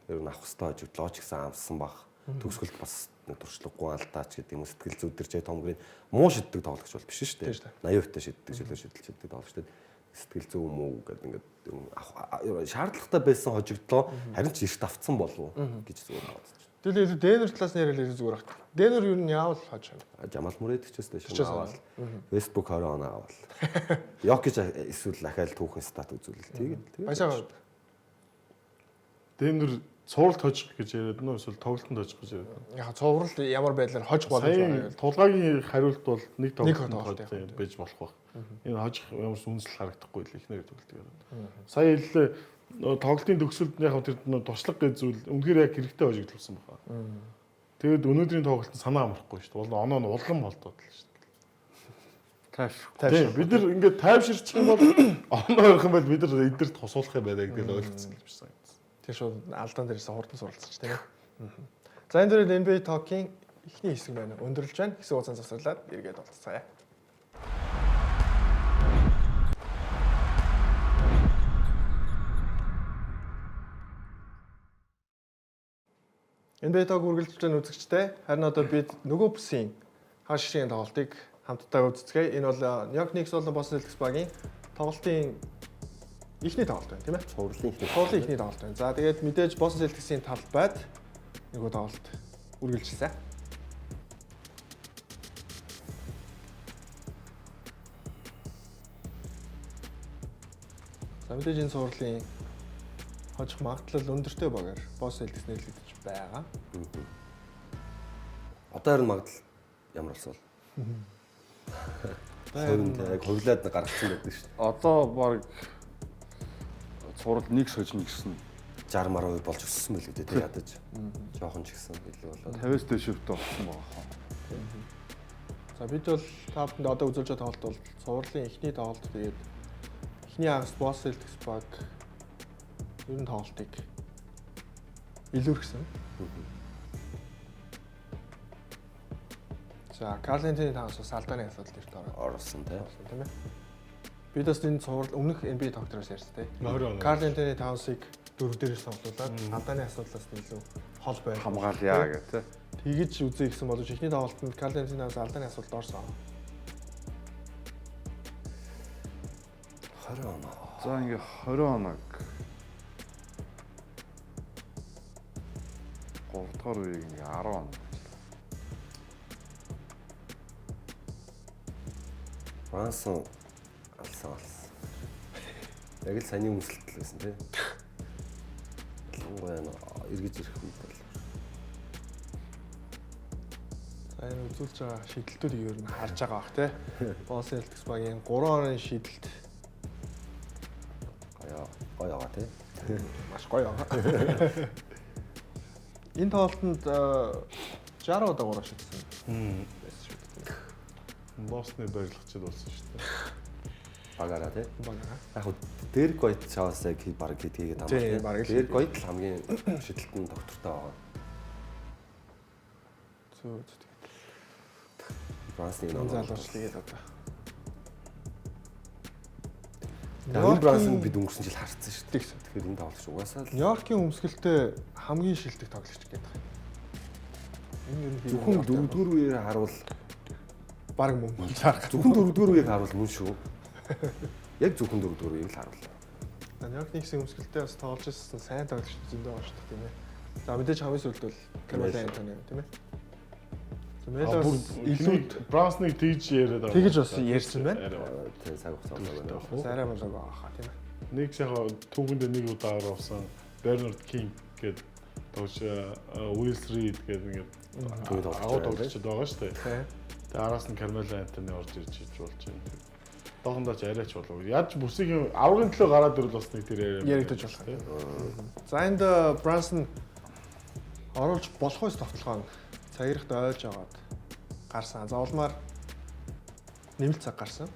Ер нь авах хэвээр хожигдлоо ч гэсэн амссан баг. Төгсгөлд бас нэг туршлагагүй алдаач гэдэг юм сэтгэл зүй төр чай Том Грин муу шиддэг тоглогч бол биш шүү дээ. 80% шиддэг, чөлөө шидэл шиддэг тоглогч шүү дээ. Сэтгэл зүй юм уу гэдэг ингээд шаардлагатай байсан хожигдлоо харин ч эрт автсан болов гэж зүгээр бодож байна. Тэгэл Денвер талаас нь яриад илүү зүгээр багт. Денвер юу нь яавал хож байна. Жамал Мурэй 40-оос дээш аваад Westbrook 20 оноо авал. Йокич эсвэл ахаал түүхэн стат үзүүлэл. Тэгээд баясаа. Денвер цувралд хожих гэж яриад нөө эсвэл тоглолтод хожих гэж яриад. Яг цуврал ямар байдлаар хожих боломж байгаа. Тулгаагийн хариулт бол нэг тоглолтод хожих байж болох байх. Энэ хожих ямар ч үндэслэл харагдахгүй л ихнэр тоглолт яриад. Сая хэллээ тоглолтын төгсөлд яг тэр туршлага гэж зүйл үнэхээр яг хэрэгтэй хожигдлсан байна. Тэгээд өнөөдрийн тоглолтод санаа амрахгүй шүү дээ. Бол оноо нь улам болдоод л шүү дээ. Тайвшир. Бид нар ингээд тайвширчих юм бол оноо ярих юм бол бид нар эдгэрт тусуулах юм байна гэдэг л ойлгоцсон юм шиг санагдсан. Тэр шууд алдаан дээрээс хурдан суралцчих тийм ээ. За энэ дээр NBA Talk-ийн эхний хэсэг байна. Өндөрлж байна. Хэсэг хугацаанд завсарлаад эргээд олцгаая. NBA Talk үргэлжлэж байгаа үзэгчтэй. Харин одоо бид нөгөө бүсийн хар ширийн тоглолтыг хамтдаа үзцгээе. Энэ бол New York Knicks болон Boston Celtics багийн тоглолтын эхний тоглолт байна, тийм ээ? Цувралын эхний тоглолт байна. За тэгээд мэдээж Boston Celtics-ийн талбайд нөгөө тоглолт үргэлжилсэн. За мэдээж энэ цувралын хожих магадлал өндөртэй багаар Boston Celtics нийлэгдэж байгаа. Одоо харин магадлал Ямар болсон бол. Хувь яг хувлаад гаргацсан байдаг шүү дээ. Одоо баг цуврал нэг сожно гэсэн 60 мар хувь болж өссөн байл үү те ядаж. Жохон ч гэсэн илүү болоод. 50-аас дээш хөвтэй болсон байгаа хаа. За бид бол та бүхэнд одоо үзүүлж байгаа тоглолт бол цувралын эхний тоглолт тэгээд эхний хагас Boston Celtics баг ер нь тоглолтыг илүүрхсэн. За Карл Энтони Таунс бас алдааны асуудал эрт ороод Орсон те. тийм ээ. Бид бас энэ цуврал өмнөх NBA доктороос ярьсан тийм. 20 оноо. Карл Энтони Таунсыг дөрөв дээрээс тоглуулад алдааны асуудлаас нь илүү хол байр. Хамгаалъя гэх тээ. Тэгэж үзье гэсэн боловч эхний тоглолтод Карл Энтони Таунс алдааны асуудалд орсон. 20 оноо. За ингээ 20 оног. 3 дугаар үеийг ингээ 10 он. Брансон алсан алсан. Яг л саяны өмсөлт л байсан тий. Ялангуяа нөө эргэж ирэх үед бол За энэ үзүүлж байгаа шидэлтүүдийг ер нь харж байгаа бах тий. Boston Celtics багийн 3 онын шидэлт гоё гоё байгаа тий. маш гоё байгаа. Энэ тоглолтод 60 удаа 3 шидсэн байсан шүү дээ. Босны барилгачд болсон шүү дээ. Багаараа тий. Багаараа. Яг хөө Дерек Уайт чаваас яг баг хийдгээд хамаа Тий, бараг л Дерек Уайт л хамгийн шидэлтэн доктортой байгаа. Зөө зөө. Брансны Энэ оноо. залуучлыг л одоо. Энэ Брансон бид өнгөрсөн жил харцсан шүү дээ. Тэгсэн. Тэгэхээр энэ тоглогч угаасаа л Нью-Йоркийн өмсгөлтэй хамгийн шилдэг тоглогч гэдэг юм. Энэ ер нь зөвхөн дөрөвдүгээр үеэр харуул баг мөн зарах. зөвхөн дөрөвдүгээр үеийг харуул мөн шүү. Яг зөвхөн дөрөвдүгээр үеийг л харуул. Нью-Йорк Knicks-ийн өмсгөлтэй бас тоглож ирсэн сайн тоглогч зөндөө байгаа шүү дээ тийм ээ. За мэдээж хамгийн сүүлд бол Кармело Антони тийм ээ. За Мело Бүр бас илүү илүү Брансныг тэгж яриад байгаа. Тэгж бас ярьсан байна. Яриа байна. Тэ цаг хугацаа болоо байна. Арай болоог байгаа хаа тийм ээ. Нэг яг түүхэндээ нэг удаа авсан Бернард Кинг гэдэг тоглож Уилс Рид гэдэг ингээд Түүний тоглогч агуу байгаа, тоглогчд байгаа шүү дээ. Тий. Тэгээ араас нь Кармело Антони орж ирж хийж болж байна. Доохондоо ч арайч болов. Яаж бүсийг аврагын төлөө гараад ирвэл бас нэг тэр яриа Яригдаж болох. тий. За энд Брансон оруулж болох үс товтлогоо нь цагирахт ойлж агаад гарсан. За улмаар нэмэлт цаг гарсан.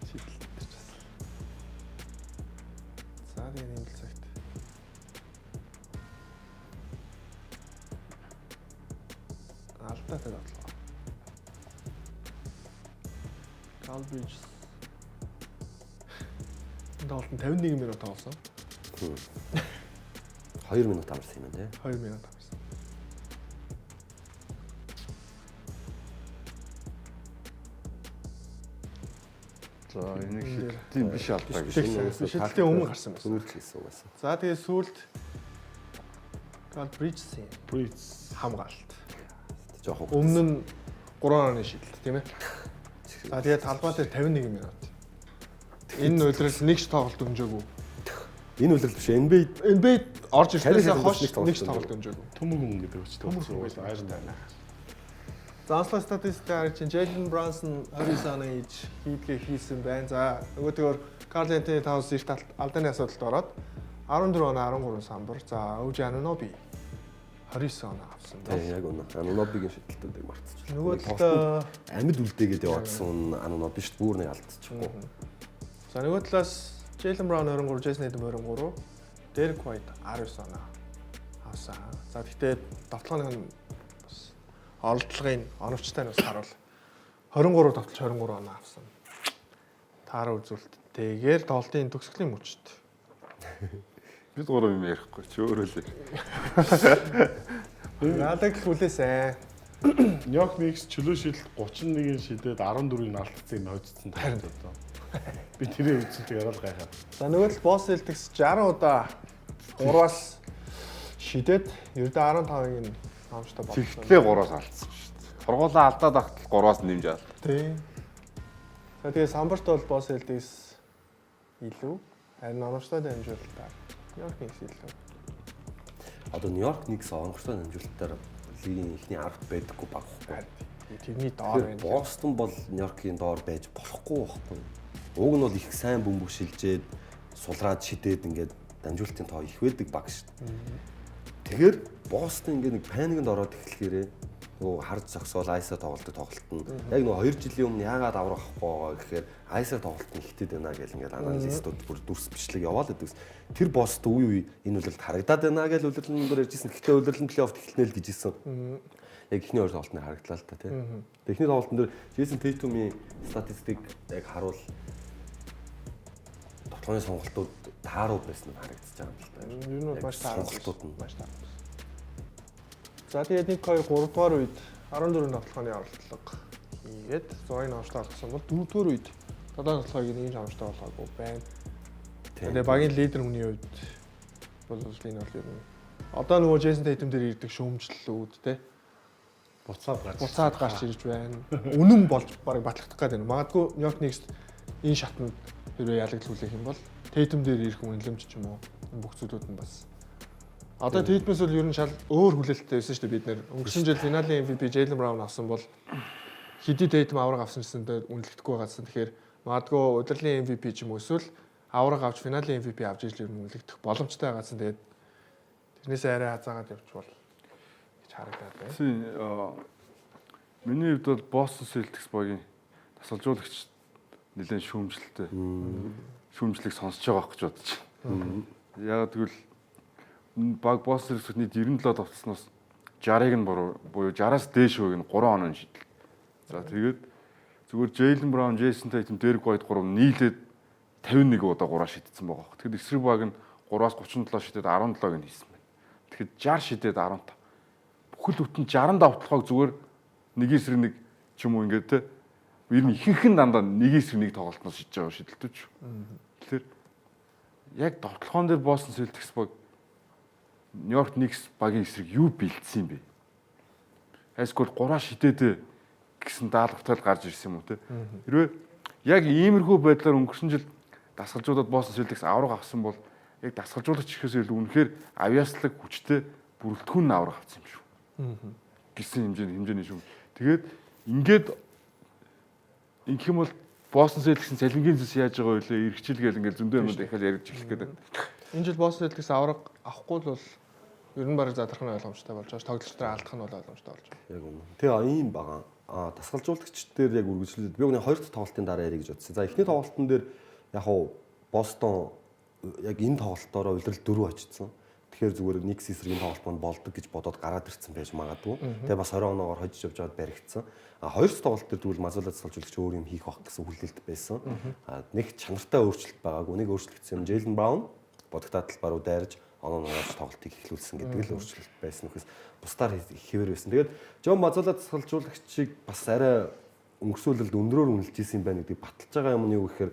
Шийдэл дээр ч бас. За тэгээ нэмэлт цагт. Алдаатай тоглоо. Carl Bridges. Энэ тоглолт нь 51 минут тоглосон. 2 минут амарсан юм байна тий. 2 минут амарсан. За энийг шидэлтийн биш алдаа гэж. Биш. Шидэлтийн өмнө гарсан байсан. Сүүлд хийсэн угаасаа. За тэгээ сүүлд Carl Bridges-ийн Bridges хамгаалалт. Жохон. Өмнө нь 3 оны шидэлт тийм ээ. За тэгээ талбай дээр 51 минут. Энэ удирдал нэг ч тоглолт өмжөөгүй. Энэ үлрэл биш NBA NBA орж Карьер ирснээс хойш нэг нэг ч тоглолт тоглолт өмжөөгүй. Төмөг хүн гэдэг өчтөр Төмөг болсон. хүн Угаасаа гэдэг. айрын байна. За онцлог статистик харж чинь Jalen Brunson 29 оноо хийж хийдгээ хийсэн байна. За нөгөөтэйгөр Carl Anthony Towns эрт алдааны асуудалд ороод 14 оноо 13 самбар. За OG Anunoby 29 оноо авсан Тийм байна. яг үнэ. Анунобигийн шидэлтүүдийг мартчихлаа. Нөгөө Нэг талдаа тоглолтод амьд үлдээгээд яваадсан Ануноби шүү дээ. Бүр нэг алдчихгүй. За нөгөө талаас Jalen Brown 23, Jason Tatum 23, Derek White 19 оноо авсан. За гэхдээ довтлооны нь бас оролдлогын оновчтой нь бас харуул 23 довтлож 23 оноо авсан. Таараа үзүүлэлттэйгээр тоглолтын төгсгөлийн мөчт. Бид гурав юм ярихгүй чи өөрөө л яри. Надаг л хүлээсэн. Нью-Йорк Knicks чөлөө шидэлт 31-ийн шидээд 14-ийг нь алдсан юм хожигдсон таард одоо. Би тэрийн үзүүлэлтийг яриад гайхаа. За нөгөө тал Boston Celtics 60 удаа 3-аас шидээд ердөө 15-ыг нь номчтой болсон. Тэгтлээ 3-аас алдсан шүү дээ. Торгуулаа алдаад ахтал 3-аас нэмж алд. Тий. За тэгээ самбарт бол Boston Celtics илүү харин оновчтой дамжуулалтаар Нью-Йорк Knicks илүү. Одоо Нью-Йорк Никс онгортой дамжуулалтаар лигийн эхний 10-т байдаггүй баг байхгүй. Тэрний доор байна. Бостон бол Нью-Йоркийн доор байж болохгүй байхгүй. Уг нь бол их сайн бөмбөг шилжээд сулраад шидээд ингээд дамжуулалтын тоо их байдаг баг шүү дээ. Тэгэхээр Бостон ингээд нэг паникнд ороод эхлэхээрээ нөгөө харж зогсоол айсаа тоглолтод тоглолт нь яг нөгөө 2 жилийн өмнө яагаад аврах авахгүй байгаа гэхээр айсаа тоглолт нь ихтэй байна гэл ингээд аналистууд бүр дүрс бичлэг яваал гэдэг. Тэр Бостон үе үе энэ үлрэлт харагдаад байна гэл үлрэлэн дээр ярьжсэн. Гэхдээ үлрэлэн плей-офф эхэлнэ л гэж хэлсэн. Яг эхний хоёр тоглолтын харагдлаа л та тий. Тэгээ эхний тоглолтын дээр Джейсон Тейтумийн статистик яг харуул тоглооны сонголтууд тааруу байсан нь харагдаж байгаа юм л та. Ер нь бол маш тааруу. Сонголтууд нь маш тааруу. За тэгээд 1 2 3 дугаар үед 14 тоглохын оролдлого хийгээд 6-ыг хомштой болгосон бол 4 дугаар үед 7 тоглохыг нэг хомштой болгоогүй байна. Тэгээд багийн лидер хүний хувьд бол энэ бол ер нь одоо нөгөө Джейсон Тейтум дээр ирдэг шүүмжлэлүүд те Буцаад гарч ирж байна. Үнэн болж бараг батлагдах гээд байна. Магадгүй Нью-Йорк Никс энэ шатанд хэрвээ ялагдал хүлээх юм бол Тейтум дээр ирэх үнэлэмж ч юм уу энэ бүх зүйлүүд нь бас одоо Тейтмээс бол ер нь шал өөр хүлээлттэй байсан шүү дээ бид нэр. Өнгөрсөн жил финалийн MVP Джейлен Браун авсан бол хэдий Тейтум авраг авсан гэсэндээ үнэлэгдэхгүй байгаадсан. Тэгэхээр магадгүй удирлын MVP ч юм уу эсвэл авраг авч финалийн MVP авч ижил ер нь үнэлэгдэх боломжтой байгаадсан. Тэгээд тэрнээсээ арай хазаагаад явчихвал гэж харагдаад байна. Тийм миний хувьд бол Boston Celtics багийн тасалжуулагч нэлээд шүүмжлэлтэй. Шүүмжлэлийг сонсож байгаа байх гэж бодож байна. Яагаад гэвэл баг Boston Celtics нийт 97 довтлосноос 60-ыг нь буюу 60-аас дээш үеиг нь 3 оноо шидэл. За тэгээд зүгээр Jalen Brown, Jason Tatum, Derrick White 3 нийлээд 51 удаа 3 шидсэн байгаа хөх. Тэгэхэд эсрэг баг нь 3-аас 37 шидэд 17-ыг нь хийсэн байна. Тэгэхэд 60 шидэд 15. Бүхэл бүтэн 60 давталгааг зүгээр нэг эсрэг нэг ч юм уу ингээд те ер нь ихэнх нь дандаа нэг эсрэг нэг тоглолтноос шидэж байгаа шидэлтүүч. Тэгэхээр яг довтлогоон дээр Boston Celtics баг Нью-Йорк Knicks багийн эсрэг юу бэлдсэн юм бэ? Хайскул 3 шидээд гэсэн даалгавтай л гарч ирсэн юм уу те. Хэрвээ яг иймэрхүү байдлаар өнгөрсөн жил дасгалжуулаад Boston Celtics авраг авсан бол яг дасгалжуулагч гэхээс илүү үнэхээр авьяаслаг хүчтэй бүрэлдэхүүн нь авраг авсан юм шүү. Гэсэн хэмжээний шүүм. Тэгээд ингээд ингэх юм бол Boston Celtics-ийн цалингийн зүс яаж байгаа вэ? Эрхчил гээл ингээд зөндөө юмуд дахиад яригдж эхлэх гэдэг. Энэ жил Boston Celtics авраг авахгүй л бол ер нь бараг задрах нь ойлгомжтой болж байгаа. Тоглолч нар алдах нь бол ойлгомжтой болж байгаа. Яг үнэ. Тэгээ ийм байгаа. Дасгалжуулагч дээр яг үргэлжлүүлээд би өгний хоёр дахь тоглолтын дараа ярих гэж бодсон. За эхний тоглолтын дээр яг хуу Бостон яг энэ тоглолтоороо улирал 4 очсон. Тэгэхээр зүгээр Никс эсрэг энэ тоглолт манд болдог гэж бодоод гараад ирсэн байж магадгүй. Тэгээ бас 20 оноогоор хожиж явж байгаад баригдсан. А хоёр дахь тоглолт дээр тэгвэл Мазула дасгалжуулагч өөр юм хийх байх гэсэн хүлээлт байсан. А нэг чанартай өөрчлөлт байгаагүй. Нэг өөрчлөгдсөн юм Джейлен Браун бодогдоод талбар руу дайрж оноо нугаарч тоглолтыг эхлүүлсэн гэдэг л өөрчлөлт байсан. Нөхөс бусдаар хэвээр байсан. Тэгээд Жон Мазула дасгалжуулагчийг бас арай өнгөрсөн үлрэлд өндрөөр үнэлж исэн юм байна гэдгийг баталж байгаа юм нь юу гэхээр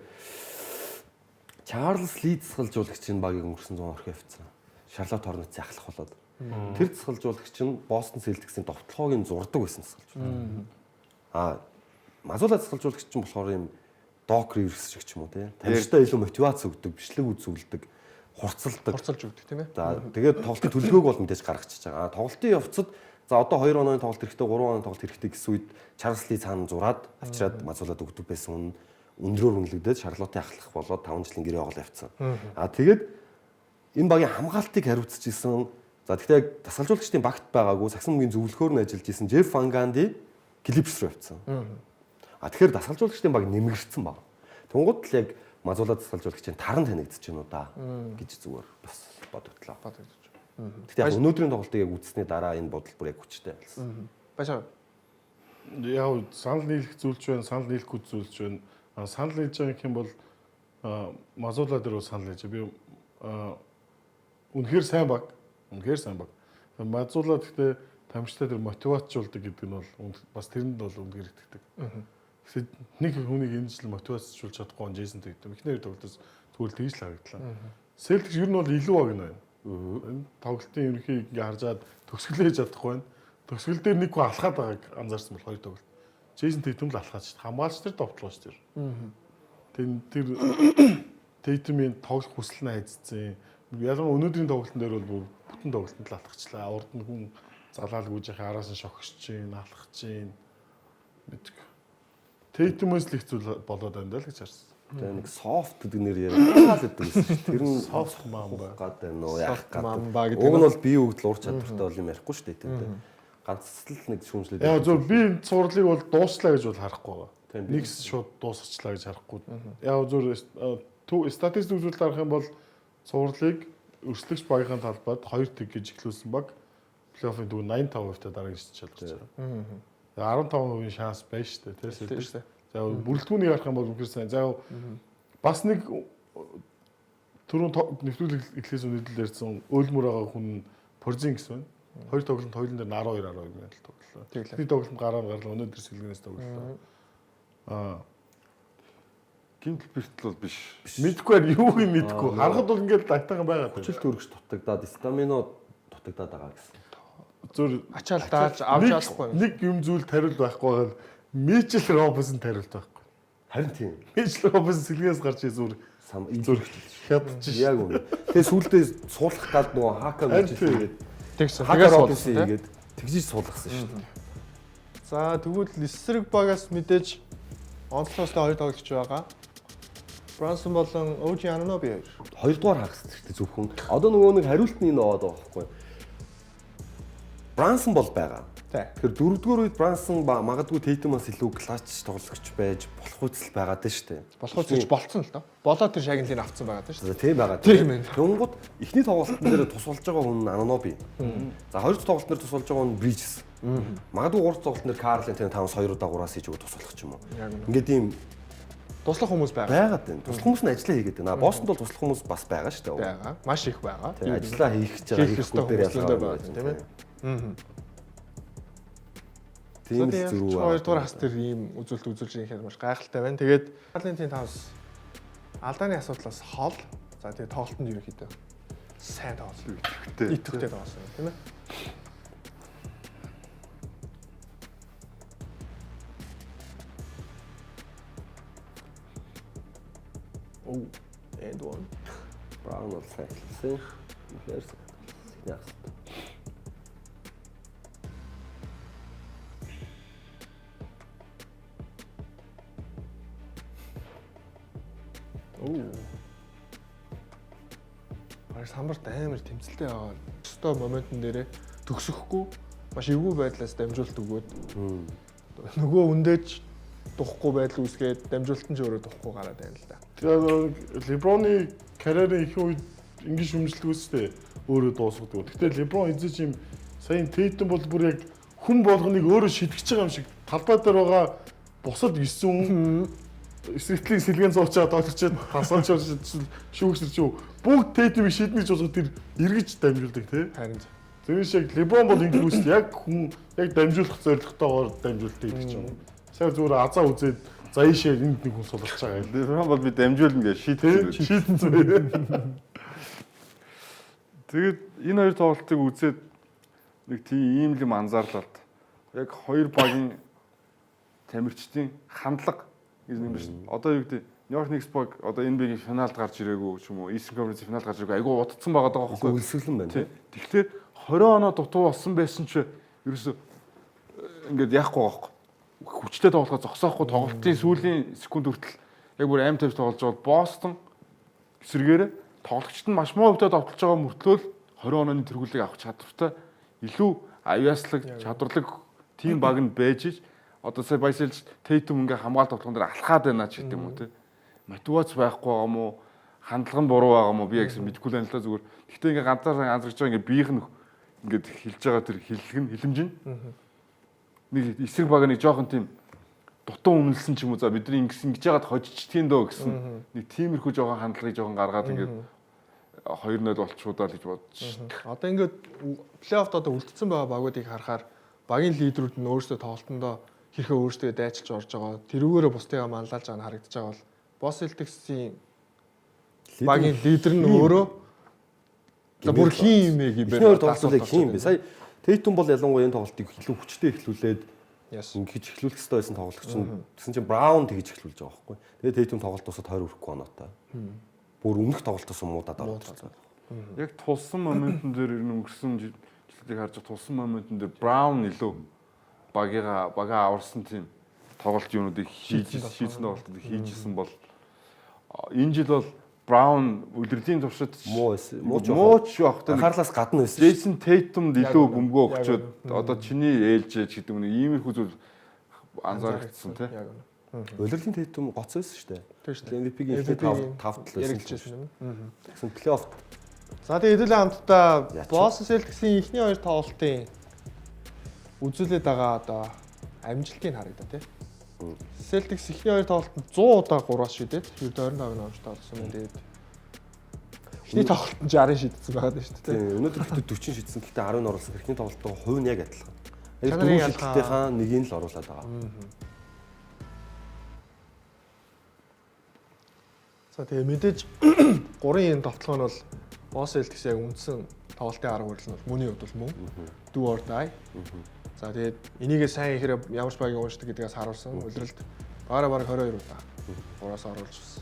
Чарльз Ли дасгалжуулагчийн багийг өнгөрсөн 100 орхи явцсан. Шарлот Хорнетс ахлах болоод. Тэр дасгалжуулагч нь Бостон Селтиксийн довтлогоог нь зурдаг байсан дасгалжуулагч. А Мазула дасгалжуулагч чинь болохоор юм Док Риверс шиг ч юм уу тий. Тамирчтай илүү мотивац өгдөг, бичлэг үзүүлдэг, хурцлдаг. Хурцлж өгдөг тийм ээ. За тэгээд тоглолтын төлөвлөгөөг бол мэдээж гаргачихж байгаа. Тоглолтын явцад за одоо 2 онооны тоглолт хэрэгтэй, 3 онооны тоглолт хэрэгтэй гэсэн үед Чарльз Ли цаана зураад авчираад Мазулад өгдөг байсан хүн өндрөөр үнэлэгдээд Шарлотын ахлах болоод 5 жилийн гэрээ оголоо явцсан. А тэгээд энэ багийн хамгаалтыг хариуцж исэн. За тэгтээ яг дасгалжуулагчдын багт байгаагүй сагсан мөнгөний зөвлөхөөр нь ажиллаж исэн Джеф Ван Ганди Клиперс руу явцсан. А тэгэхээр дасгалжуулагчдын баг нэмэгдсэн баг. Тэнгууд л яг Мазула дасгалжуулагчийн таран танигдчих юм уу да гэж зүгээр бас бодогдлоо. Бодогдож. Тэгтээ яг өнөөдрийн тоглолтыг яг үзсний дараа энэ бодол бүр яг хүчтэй болсон. Баясаа. Яг санал нийлэх зүйлч байна, санал нийлэхгүй зүйлч байна. Санал нийлж байгаа юм бол Мазула дээр бол санал нийлж. Би үнэхээр сайн баг. Үнэхээр сайн баг. Мазула гэхдээ тамирчтай тэр мотивацжуулдаг гэдэг нь бол бас тэрэнд бол үнэхээр итгэдэг. Тэгэхээр нэг хүнийг энэ жил мотивацжуулж чадахгүй Джейсон Тэйтум. Эхнэр тоглолтоос зүгээр л тэгж л харагдлаа. Celtics ер нь бол илүү баг нь байна. Энэ тоглолтын ерөнхий ингээ харжаад төгсгөлээж чадахгүй байна. Төгсгөл дээр нэг хүн алхаад байгааг анзаарсан бол хоёр тоглолт. Джейсон Тэйтум л алхаад шүү дээ. Хамгаалагч тэр довтлооч тэр. Тэр Тэйтумийн тоглох хүсэл нь хайцсан. Ялангуяа өнөөдрийн тоглолтын дээр бол бүр бүтэн тоглолтод л алхачлаа. Урд нь хүн залаалгүйж яхаа араас нь шогсож чинь, алхаж чинь мэдгүй. Tatum-ээс л их зүйл болоод байна даа л гэж харсан. Тэгээ нэг soft гэдэг нэр яриад л байдаг гэсэн чинь тэр нь Soft mamba. гад байна уу яах Soft гад. mamba гэдэг Уг нь нь бол бие өгдөл ур чадвартай бол юм ярихгүй шүү дээ тийм үү. Ганц л нэг шүүмжлээд. Яа зөв би энэ цувралыг бол дууслаа гэж бол харахгүй байгаа. Тийм. Нэг шууд дуусгачлаа гэж харахгүй. Яа зөв статистик үзүүлэлт харах юм бол цувралыг өрсөлдөгч багийн талбайд 2-1 гэж эхлүүлсэн баг плей-оффын дүү 85% та дараагийн шилжиж чадж байгаа. 15% шанс байна шүү дээ тийм Тийм шүү дээ. За бүрэлдэхүүнийг харах юм бол үнэхээр сайн. За бас нэг түрүүн нэвтрүүлэг эхлээс өнөдөл ярьсан өөлмөр байгаа хүн Порзингс байна. Хоёр тоглолтод хоёулын дээр 12 12 минут тоглолоо. Тэглээ. Нэг тоглолтод гараа гарлаа өнөөдөр сэлгэнээс тоглолоо. Аа Гимтэл бэртэл бол биш. мэдгүй байна юу юм мэдгүй. Харахад бол ингээд айтайхан байгаа. Хүчил төрөгч дутагдаад стамино дутагдаад байгаа гэсэн. Зүр Ачаал дааж авч чадахгүй. нэг юм зүйл тариул байхгүй байгаа нь Мичел Робинсон тариулт байхгүй. Харин тийм. Мичел Робинсон сэлгээс гарч зүгээр Сам зүр хядчих. Яг үнэ. Тэгээ сүүлдээ суулгах гад нөгөө хака Харин мичил тийм. хийгээд Тэгсэн. хака Тэгээс Робинсон болсон тийм. хийгээд тэгжиж суулгасан шүү дээ. За тэгвэл эсрэг багаас мэдээж онцлогтой хоёр тоглогч байгаа. Брансон болон OG Anunoby хоёр. Хоёрдугаар хагас хэрэгтэй зөвхөн. Одоо нөгөө нэг хариулт нь энэ яваад байгаа байхгүй. Брансон бол байгаа. Тий. Тэгэхээр дөрөвдүгээр үед Брансон магадгүй Тейтумаас илүү клатч тоглогч байж болох үзэл байгаа даа шүү дээ. Болох үс гэж болцсон л доо. Болоо тэр шагналыг авцсан байгаа даа шүү За тийм байгаа. Тийм ээ. Тэнгууд эхний тоглолтын дээр тусалж байгаа хүн нь Аноноби. За хоёр дахь тоглолтын дээр тусалж байгаа хүн нь Бриджес. Магадгүй гурав дахь тоглолтын дээр Карлин тийм 5 2 удаа 3-аас хийж өгөө тусалах ч юм уу. Яг үнэ. Ингээд ийм Туслах хүмүүс байгаа. байгаад байна. Туслах хүмүүс нь ажиллаа хийгээд байна. Бостонд бол туслах хүмүүс бас байгаа шүү дээ. Байгаа. Маш их байгаа. Тийм ажиллаа хийх гэж байгаа Хийх хийхгүй ёстой дээр хүмүүс зөндөө ялгаа байгаа тийм ээ. Тийм л зүрүү байгаа. Хоёрдугаар хас тэр ийм үзүүлэлт үзүүлж байгаа юм маш гайхалтай байна. Тэгээд Валентин Таунс алдааны асуудлаас хол. За тэгээд тоглолтод ерөөхдөө сайн тоглосон. Итгэвтэй. Идэвхтэй тоглосон тийм ээ. Oh, and one. Браун бол сайн эхэлсэн. Үнэхээр сайн. Эхний хагас. Оо. Бараг самбарт амар тэмцэлтэй байгаа. Өстой моментн дээрээ төгсөхгүй маш эвгүй байдлаас дамжуулт өгөөд нөгөө үндэж духгүй байдал үүсгээд дамжуулт нь ч өөрөө духгүй гараад байна л да. Тэгээд Леброны карьерийн их үед ингэж шүмжилдэг үстэй өөрөө дуусгадаг. Гэхдээ Леброн эзэж юм саяын Тейтум бол бүр яг хүн болгоныг өөрөө шитгэж байгаа юм шиг талбай дээр байгаа бусад 9 хүн эсрэгтлийн сэлгэн зуучаад тоглочоод тасалж шүүгсэр чи бүгд Тейтумыг шиднэ гэж бодоход тэр эргэж дамжуулдаг тий. Харин Тэр шиг Леброн бол ингэж үүсэл яг хүн яг дамжуулах зорилготойгоор дамжуулдаг гэдэг ч юм. Сайн зүгээр азаа үзээд за ийшээ энд нэг хүн суларч байгаа юм. Леброн бол би дамжуулна гэж Тэ шийдсэн. шийдсэн. Тэгээд энэ хоёр тоглолтыг үзээд нэг тийм ийм л юм анзаарлаа л да. Яг хоёр багийн тамирчдын хандлага гэж нэг юм биш. Одоо юу гэдэг New York Knicks баг одоо NBA-ийн финалд гарч ирээгүй ч юм уу, Eastern Conference финалд гарч ирээгүй айгүй удацсан байгаа даа Илүү байхгүй. өлсгөлэн байна. Тий. Тэгэхээр 20 оноо дутуу болсон байсан чи ерөөсө ингээд яахгүй байгаа байхгүй. Хүчтэй тоглохоо зогсоохгүй тоглолтын сүүлийн секунд хүртэл яг бүр аим тавьж тоглож байгаа бол Бостон эсрэгээрээ тоглогчд нь маш муу хөвтөд довтолж байгаа мөртлөө л 20 онооны тэргүүлийг авах чадвартай илүү авьяаслаг, чадварлаг тийм баг нь байж ич одоо сая баясэлж Тейтум ингээ хамгаалт тоглоом дээр алхаад байна ч гэдэг юм уу те. Мотивац байхгүй байгаа мó хандлага нь буруу байгаа мó би яг гэсэн мэдэхгүй л байна л да зүгээр. Гэхдээ ингээ ганцаараа анзарч байгаа ингээ биеийнх нь ингээд хилж байгаа тэр хиллэг нь хилэмж нь нэг эсрэг баг нэг жоохон тийм дутуу үнэлсэн ч юм уу за бидний ингэсэн ингэж яагаад хожичдгийн дөө гэсэн нэг тиймэрхүү жоохон хандлагыг жоохон гаргаад ингээд 2-0 болчихудаа л гэж бодож шин. Одоо ингээд плей-оффт одоо үлдсэн байгаа багуудыг харахаар багийн лидерүүд нь өөрсдөө тоглолтондоо хэрхэн өөрсдөө дайчилж орж байгаа тэрүүгээрээ бусдыгаа манлайлж байгаа нь харагдаж байгаа бол Бос Celtics-ийн багийн лидер нь өөрөө за бүр хин юм бэ Эхний хоёр тоглолтыг хин юм бэ? Сая Тейтум бол ялангуяа энэ тоглолтыг илүү хүчтэй эхлүүлээд Yes. ингэж эхлүүлэх ёстой байсан тоглогч нь тэгсэн чинь Браун тэгж эхлүүлж байгаа байхгүй. Тэгээ Тейтум тоглолт дуусаад 20 хүрэхгүй оноотой. Бүр өмнөх тоглолтоос муудаад ороод ирсэн. Яг тулсан моментн дээр ер нь өнгөрсөн жилүүдийг харж байгаа тулсан моментн дээр Браун илүү багаа аварсан тийм тоглолт юунуудыг шийдсэн тоглолтуудыг хийжсэн бол энэ жил бол Браун үлрэлийн туршид муу байсан. Муу ч явахтай анхаарлаас гадна байсан. Джейсон Тейтумд илүү бөмбөгөө өгчөөд одоо чиний ээлж ч гэдэг юм иймэрхүү зүйл анзаарэгдсэн тий. Улирлын Тейтум гоц байсан шүү дээ. Тийм шүү дээ. MVP-гийн эхний 5 тал байсан юм. Тэгсэн плей-офф. За тэгээ хэдүүлээ хамтдаа Boston Celtics-ийн эхний хоёр тоглолтын үзүүлээд байгаа одоо амжилтыг харъя да тий. Celtics эхний хоёр тоглолтод 100 удаа 3-аас шидээд 25 номч тоглосон юм. Тэгээд эхний тоглолтод 60 шидсэн байгаа даа шүү дээ. Тийм, өнөөдөр хэд 40 шидсэн, гэхдээ 10 оруулсан. Эхний тоглолтод хувь нь яг адилхан. Яг дөрвөн шидэлтийнхаа нэгийг л оруулаад байгаа. За тэгээ мэдээж 3 энэ товтлогоо нь бол Boston Celtics яг үндсэн тоглолтын арга барил нь бол мөний хувьд бол мөн. Do or die. За тэгээд энийгээ сайн ихээр ямар ч багийн уушдаг гэдгээс харуулсан. Улиралд бараг 22 удаа 3-аас оруулж ирсэн.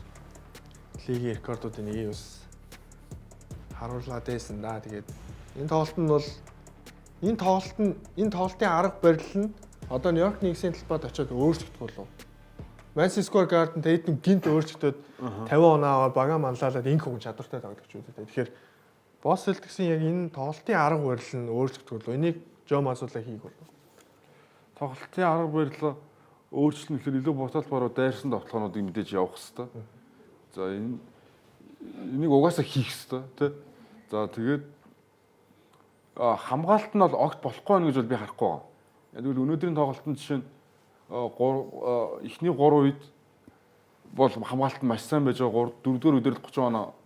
Лигийн рекордуудын нэгийг бас харууллаа дээсэн да. Тэгээд энэ тоглолт нь бол энэ тоглолтын арга барил нь одоо Нью-Йорк Никсийн талбайд очиод өөрчлөгдөх болов. Madison Square Garden Tatum гинт өөрчлөгдөд 50 оноо аваад багаа манлайлаад инх хүн чадвартай тоглогч үү. Тэгэхээр Boston Celtics-ийн яг энэ тоглолтын арга барил нь өөрчлөгдөх болов. Энийг Жо Мазула хийх болов. Тоглолтын арга барил өөрчлөн гэхээр илүү бутал баруу дайрсан тоглоомнуудыг мэдээж явах хэвээр. За энийг угаасаа хийх хэвээр тий. За тэгээд хамгаалт нь бол огт болохгүй байна гэж бол би харахгүй байгаа. Тэгвэл өнөөдрийн тоглолтод жишээ нь эхний 3 үед бол хамгаалт нь маш сайн байж байгаа. 3 4-р үедэр 30 оноо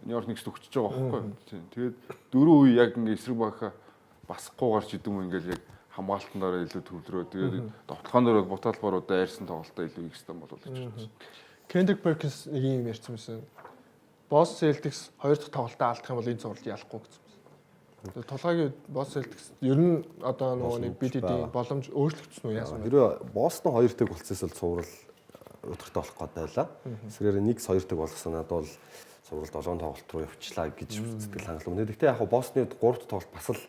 Нью-Йорк Никс өгчөж байгаа байхгүй. Тэгээд дөрөв үе яг ингээ эсрэг багха басахгүй гарч идэм үү ингээл яг хамгаалтан дараа илүү төвлөрөө. Тэгээд довтлогоон дээр бол бутал баруу дайрсан тоглолтоо илүү хийх хэрэгтэй болов гэж бодсон. Kendrick Perkins нэг юм ярьсан байсан. Boston Celtics хоёр дахь тоглолтоо алдах юм бол энэ цувралд ялахгүй гэсэн байсан. Тулгаагийн Boston Celtics ер нь одоо нөгөө нэг BDD боломж өөрчлөгдсөн үү яасан бэ? Хэрвээ Boston 2-1 болцсоос бол цуврал өдөртөө болох гээд байлаа. Эсвэрээр Knicks 2-1 болгосон надад бол цуврал 7 тоглолт руу явчлаа гэж сэтгэл хангалуун. Гэхдээ яг Boston-ы 3 дахь тоглолт бас л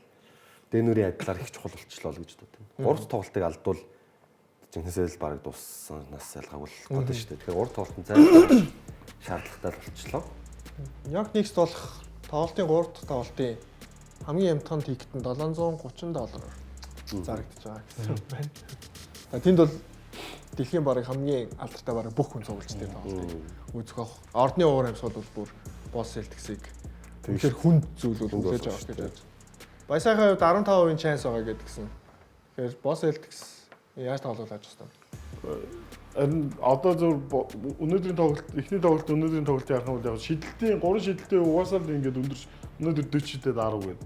Денвэрийн адилаар их чухал болчихлоо л гэж боддог. 3 дахь тоглолтыг алдвал жинхнээсээ л бараг дууссанаас ялгаагүй болох гээд шүү дээ. Тэгэхээр 3 тоглолт нь зайлшгүй шаардлагатай л болчихлоо. Нью-Йорк Никс болох тоглолтын 3 дахь тоглолтын хамгийн хямдхан тикет нь $730 зарагдаж байгаа гэсэн байна. За тэнд бол дэлхийн бараг хамгийн алдартай бараг бүх хүн цуглаж тэр тоглолтыг үзэх авах. Ордны уур амьсгал бол бүр Boston Celtics-ийг тэгэхээр хүнд зүйл бол хүлээж авах гэж байна. Баясайхаа хувьд 15% шанс байгаа гэдгсэн. Тэгэхээр Boston Celtics яаж тоглох гэж байна? Харин одоо зөв өнөөдрийн тоглолт, эхний тоглолт өнөөдрийн тоглолтыг харах юм бол яг шидэлтийн 3 шидэлтийн угаасаа л ингээд өндөрч өнөөдөр 40 шидэд 10 гээд.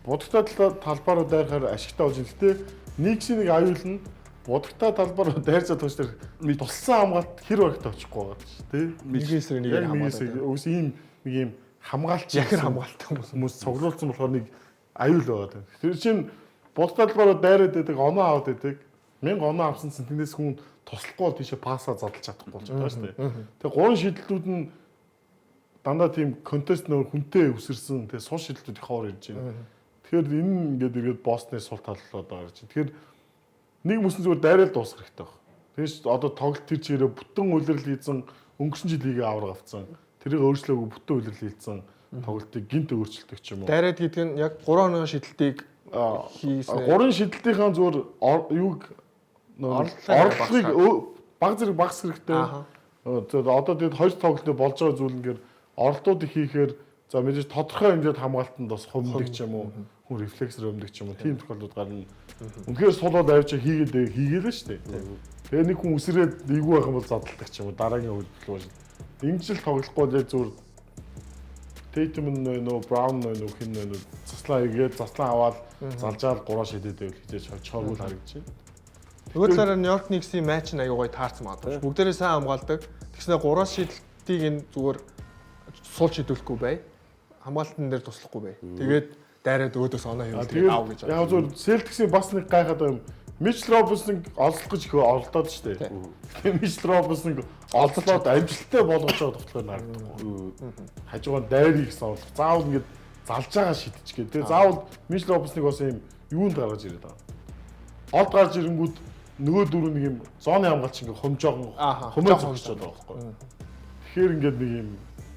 Будагтай талбаруу дайрахаар ашигтай болж байна. Гэтэ Никсийн нэг аюул нь будагтай талбаруу дайрч чадах тэр туссан хамгаалт хэр багт очихгүй байгаа ч тий. Нэг эсрэг нэг хамгаалт. Үгүй ийм нэг ийм хамгаалч яхэр хамгаалтай хүмүүс цуглуулсан болохоор нэг аюул байгаа. Тэр чинь будагтай талбаруу дайраад байдаг, оноо аваад байдаг. 1000 оноо авсан чинь тэндээс хүн туслахгүй бол тийшээ пасаа задлж чадахгүй болж байгаа шүү дээ. Тэгээ гурван шидэлтүүд нь дандаа тийм контест нөр хүнтэй өсөрсөн тэгээ сул шидэлтүүд их хоор ирж байна. Тэгэхээр энэ ингээд эргээд Бостны сул тал болоод гарч байна. Тэгэхээр нэг мөсөн зүгээр дайрал дуусгах хэрэгтэй баг. Тэгээс одоо тоглолт тэр чигээрээ бүтэн улирал хийцэн өнгөрсөн жил хийгээ авраг авцсан. Тэрийг өөрчлөөгүй бүтэн улирал хийцэн тоглолтыг гинт өөрчилдөг ч юм уу. Дайраад гэдэг нь яг 3 оноо шидэлтийг хийсэн. 3 шидэлтийнхаа зүгээр юуг орлогыг баг зэрэг багс хэрэгтэй. Одоо тэгээд хоёр тоглолтод болж байгаа зүйл ингээд оролдууд хийхээр за мэдээж тодорхой хэмжээд хамгаалтанд бас хумдаг ч юм уу, хүн рефлексээр өмдөг ч юм уу, тийм тохиолдлууд гарна. Үнэхээр сулууд авч хийгээд хийгээл шүү дээ. Тэгээ нэг хүн үсрээд эйгүй байх юм бол задлдаг ч юм уу, дараагийн хөдөлгөөн байна. Ингэж л тоглохгүй бол яг зүгээр Tatum нөө Brown нөө хин нөө заслаа игээд заслаа аваад залжаал 3 шидэд байвал хизээж очихоогүй л харагдаж байна. Нөгөө талаараа Нью-Йорк Никсийн матч нь аягүй гоё таарсан магадгүй. Бүгдээрээ сайн хамгаалдаг. Тэгснэ 3 шидэлтийг энэ зүгээр сул шидүүлэхгүй бай. Хамгаалтан дээр туслахгүй бай. Тэгээд дайраад өөдөөс оноо хийвэл тэгээд аав гэж. Яг зөв Celtics-ийн бас нэг гайхаад байгаа юм. Мичл Робинсон олзлох гэж их оролдоод шүү дээ. Тэгээ Мичл Робинсон олзлоод амжилттай болгож байгаа товтлогоор нь харагдахгүй. Хажуугаар дайрыг гэсэн орлох. Заавал ингэж залж байгаа шидчихгээ. Тэгээ заавал Мичл Робинсныг бас юм юунд гаргаж ирээд байгаа. Олд гарч ирэнгүүт нөгөө дөрөв нэг юм зооны хамгаалч ингээ хомжоогон хомоо зогсож байгаа байхгүй. Тэгэхээр ингээд нэг юм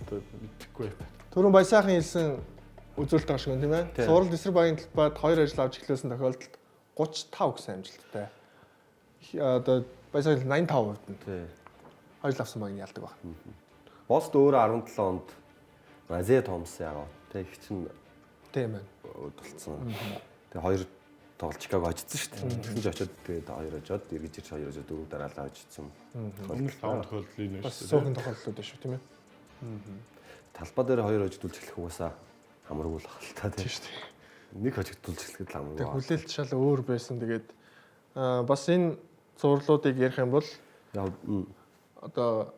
одоо мэдэхгүй. Түрүүн Баясаахан хэлсэн үзүүлэлт байгаа шиг байна тийм ээ. Сурал эсрэг багийн талбайд хоёр ажил авч эхлүүлсэн тохиолдолд 35 гэсэн амжилттай. Одоо Баясаахан 85% нь. Тий. Хоёр авсан баг нь ялдаг баг. Бост өөрөө 17 онд Азия Томас ягаа. Тэ их чинь Тийм байна. болцсон. Тэгээ хоёр тоглолт Чикаго хожигдсон шүү дээ. Тэгсэн чинь очиод тэгээд хоёр хожоод эргэж ирж хоёр хожоод дөрөв дараалал хожигдсон. Өмнөх таван тохиолдол энэ Бас шүү дээ. суухан тохиолдлууд шүү тийм ээ. Талбай дээр хоёр хожигдуулж эхлэх угаасаа амаргүй л ах л та Тийм тийм. шүү дээ. Нэг хожигдуулж эхлэхэд л амаргүй. Тэг хүлээлт шал өөр байсан. Тэгээд бас энэ зурлуудыг ярих юм бол Яа одоо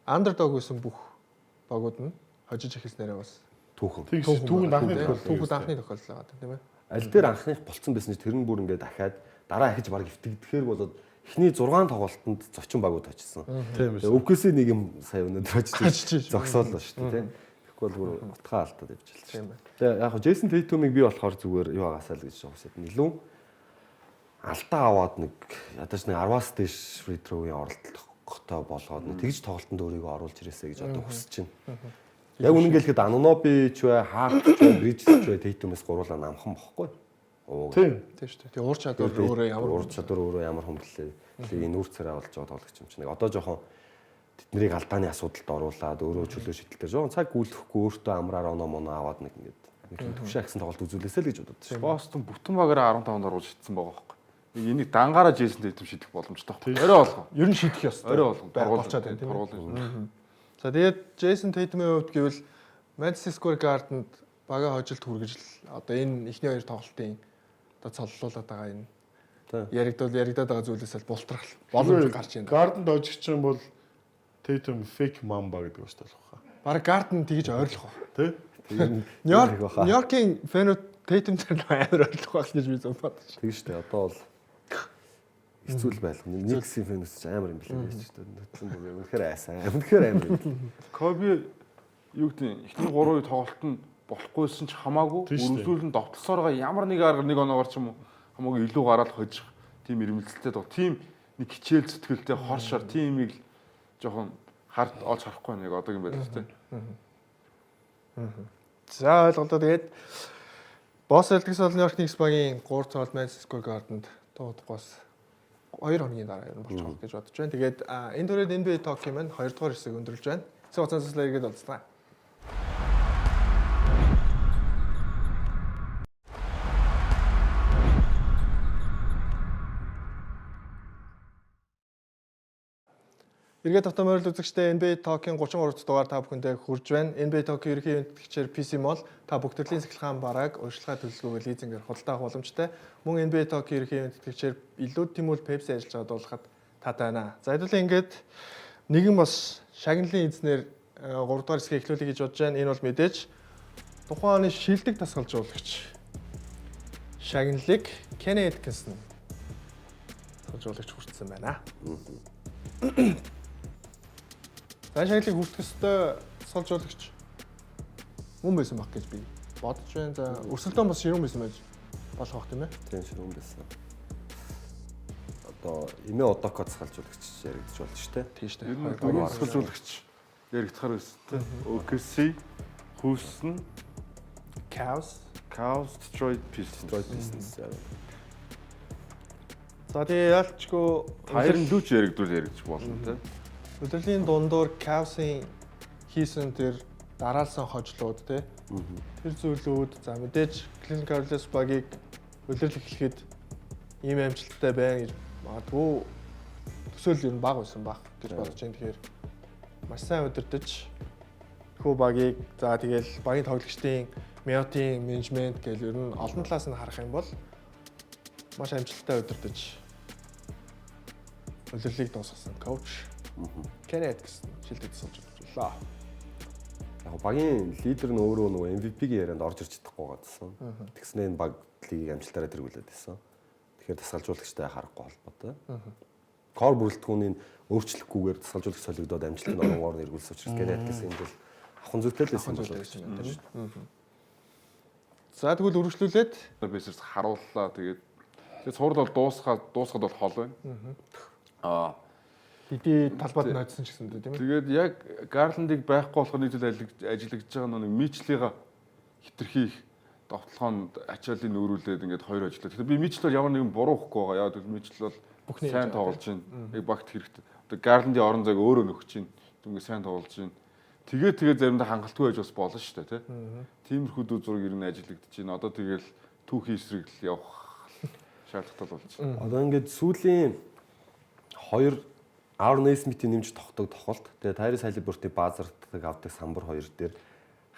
андердог байсан бүх багууд нь хожиж эхэлснээрээ бас түүхэн. Тэгс түүхэнд анхны тохиолдол. Түүхэнд анхны тохиолдол байгаа тийм ээ. Аль дээр анхных болцсон байсан чинь тэр нь бүр ингээд дахиад дараа ахиж баг эвтэгдэхээр болоод эхний 6 тоглолтод зочин багууд очсон. Тийм Тэгээ OKC нэг юм сая өнөөдөр очиж Очиж. зогсоолоо шүү дээ тийм. Тэгэхгүй бол бүр утгаа алдаад явчихлаа шүү. Тийм байна. Тэгээ яг хөө Джейсон Тейтумыг би болохоор зүгээр юу агаасаа л гэж хүсээд илүү алдаа аваад нэг ядаж нэг 10-аас дээш free throw-ийн оролдлоготой болгоод нэг тэгж тоглолтод өөрийгөө оруулж ирээсэй гэж одоо хүсэж байна. Яг үнэн гэлэхэд Аноноби ч бай, Харт ч бай, Бриджс ч бай Тейтумээс гуруулаа намхан бохгүй. Ууг. Тийм. Тийм шүү дээ. Тэгээ уур чадвар өөрөө ямар уур чадвар өөрөө ямар хүмблээ. Тэгээ энэ үр царай болж байгаа тоглогч юм чинь. Одоо жоохон тэднийг алдааны асуудалд оруулаад өөрөө чөлөө шидэлтээр жоохон цаг гүйлэхгүй өөртөө амраар оноо моноо аваад нэг ингээд нэг юм төвшөө ахсан тоглолт үзүүлээсэй л гэж бодод шүү. Бостон бүтэн багаараа 15-нд оруулж шидсэн байгаа байхгүй. Нэг энийг дангаараа Джейсон Тейтум шидэх боломжтой байхгүй. Орой болгон. ер нь шийдэх ёстой. Орой болгон. Болцоод байна тийм ээ. Торгуул. За тэгээд Джейсон Тейтумын хувьд гэвэл Madison Square Garden-д бага хожилт хүргэж л одоо энэ эхний хоёр тоглолтын одоо цоллуулаад байгаа энэ яригдвал яригдаад байгаа зүйлээс л бултрах боломж гарч байна. Гарденд хожигч юм бол Tatum fake mamba гэдэг ба шүү дээ. Бараг Garden тэгж ойрлох ба. Тэ? Нью-Йорк Нью-Йоркийн фэнүүд Tatum дээр амар ойрлох байх гэж би зөв бодож. Тэгж шүү дээ. Одоо бол хэцүү л байх. Никсийн фэнэс ч амар юм билээ гэж шүү дээ. Нүтлэн бүр үнэхээр айсан. Үнэхээр амар юм. Коби юу гэдэг эхний 3 тоглолт нь болохгүйсэн ч хамаагүй Тийм шүү дээ. өргөжлүүлэн довтлосоороо ямар нэг аргаар нэг оноогоор ч юм уу хамаагүй илүү гараад хожих тийм ирмэлцэлтэй тоо тийм нэг хичээл зүтгэлтэй хор шор тийм юм л жоохон хард олж харахгүй нэг одоогийн байдлаар тийм. За ойлголоо. Тэгээд Бос Celtics бол Нью-Йорк Knicks багийн 3 тоглолт Madison Square Garden-д туудахгүйс 2 хоногийн дараа ер нь болчих واخ гэж бодож байна. Тэгээд энэ түрээд NBA Talk-ийн маань 2 дугаар хэсэг өндөрлж байна. Цэцэн хугацаанд суслаа эргээд олцлаа. Эргээд автомобиль үзэгчдээ NBA Talk-ийн 33 дахь дугаар та бүхэндээ хүрж байна. NBA Talk-ийн ерөнхий тэтгэгчээр PC Mall та бүх төрлийн цахилгаан барааг урьдчилгаа төлөлгөөгөө лизингээр худалдаа авах боломжтой. Мөн NBA Talk-ийн ерөнхий тэтгэгчээр илүү тэмүүл Pepsi ажиллаж байгаа дуулахад таатай байна. За хэдүүлээ ингээд нэгэн бас шагналын эзнэр 3 дугаар хэсгийг эхлүүлэе гэж бодож байна. Энэ бол мэдээж тухайн оны шилдэг дасгалжуулагч шагналыг Kenny Atkinson дасгалжуулагч хүртсэн байна. За шагналыг хүртэх ёстой дасгалжуулагч мөн байсан баг гэж би бодож байна. За өрсөлдөөн бас ширүүн байсан байж болох бах тийм ээ. Тийм ширүүн байсан. Одоо Эмээ Одоко цалжуулагч яригдж болно шүү дээ. Тийм шүү Ер нь дээ. дөрвөн дасгалжуулагч яригдахаар байсан тийм. OKC, Houston, Cavs. Cavs, Detroit Pistons. Detroit Pistons. За тэгээ ялчгүй Tyronn Lue ч яригдвал яригдчих болно тийм. Өдөрлийн дундуур Cavs-ын хийсэн тэр дараалсан хожлууд тий. Тэр зүйлүүд за мэдээж Cleveland Cavaliers багийг улирал эхлэхэд ийм амжилттай байна гэж магадгүй төсөөл ер нь бага байсан баг гэж бодож байна. Тэгэхээр маш сайн удирдах хүү багийг за тэгэл багийн тоглогчдын Миотын менежмент гэл ер нь олон талаас нь харах юм бол маш амжилттай удирдах улирлыг дуусгасан коуч Kenny Atkinson шилдэг тусалж өглөө. Яг багийн лидер нь өөрөө нөгөө MVP-гийн ярианд орж ирж чадахгүй байгаадсан. Тэгснээр энэ баг лигийг амжилтаараа тэргүүлээд байсан. Тэгэхээр дасгалжуулагчтай харахгүй холбоотой. Кор бүрэлдэхүүнийг өөрчлөхгүйгээр дасгалжуулагч солигдоод амжилтын оронгоор нь эргүүлсэн учраас Кенни Аткинс энэ жил авах зүйтэй л байсан болоо гэж байна. За тэгвэл үргэлжлүүлээд Pacers харууллаа. Тэгээд цуврал бол дуусахад бол хол байна. Хэдий талбайд ноцсон ч гэсэн тийм ээ. Тэгээд яг Гарландыг байхгүй болохоор нэг зүйл ажиглагдж байгаа нэг Мичлига хитрхи их довтлогоонд ачааллыг нүүрүүлээд ингээд хоёр ажиллаа. Тэгэхээр би Мичл бол ямар нэгэн буруу хөхгүй байгаа. Яг гэвэл Мичл бол сайн тоглож байна. Яг багт хэрэгтэй. Одоо Гарландын орон зайг өөрөө нөхөж байна. Дүнгээ сайн тоглож байна. Тэгээ заримдаа хангалтгүй байж бас болно шүү дээ, тий. Тиймэрхүү дүү зураг ер нь ажиглагдаж байна. Одоо тэгэл түүхийн эсрэг л явах шаардлагатай болж байна. Одоо ингээд сүүлийн хоёр Aaron Nesmith-ийн нэмж тогтдог тохолт. Тэгээ Tyrese Haliburton-ы баазартдаг авдаг самбар хоёр дээр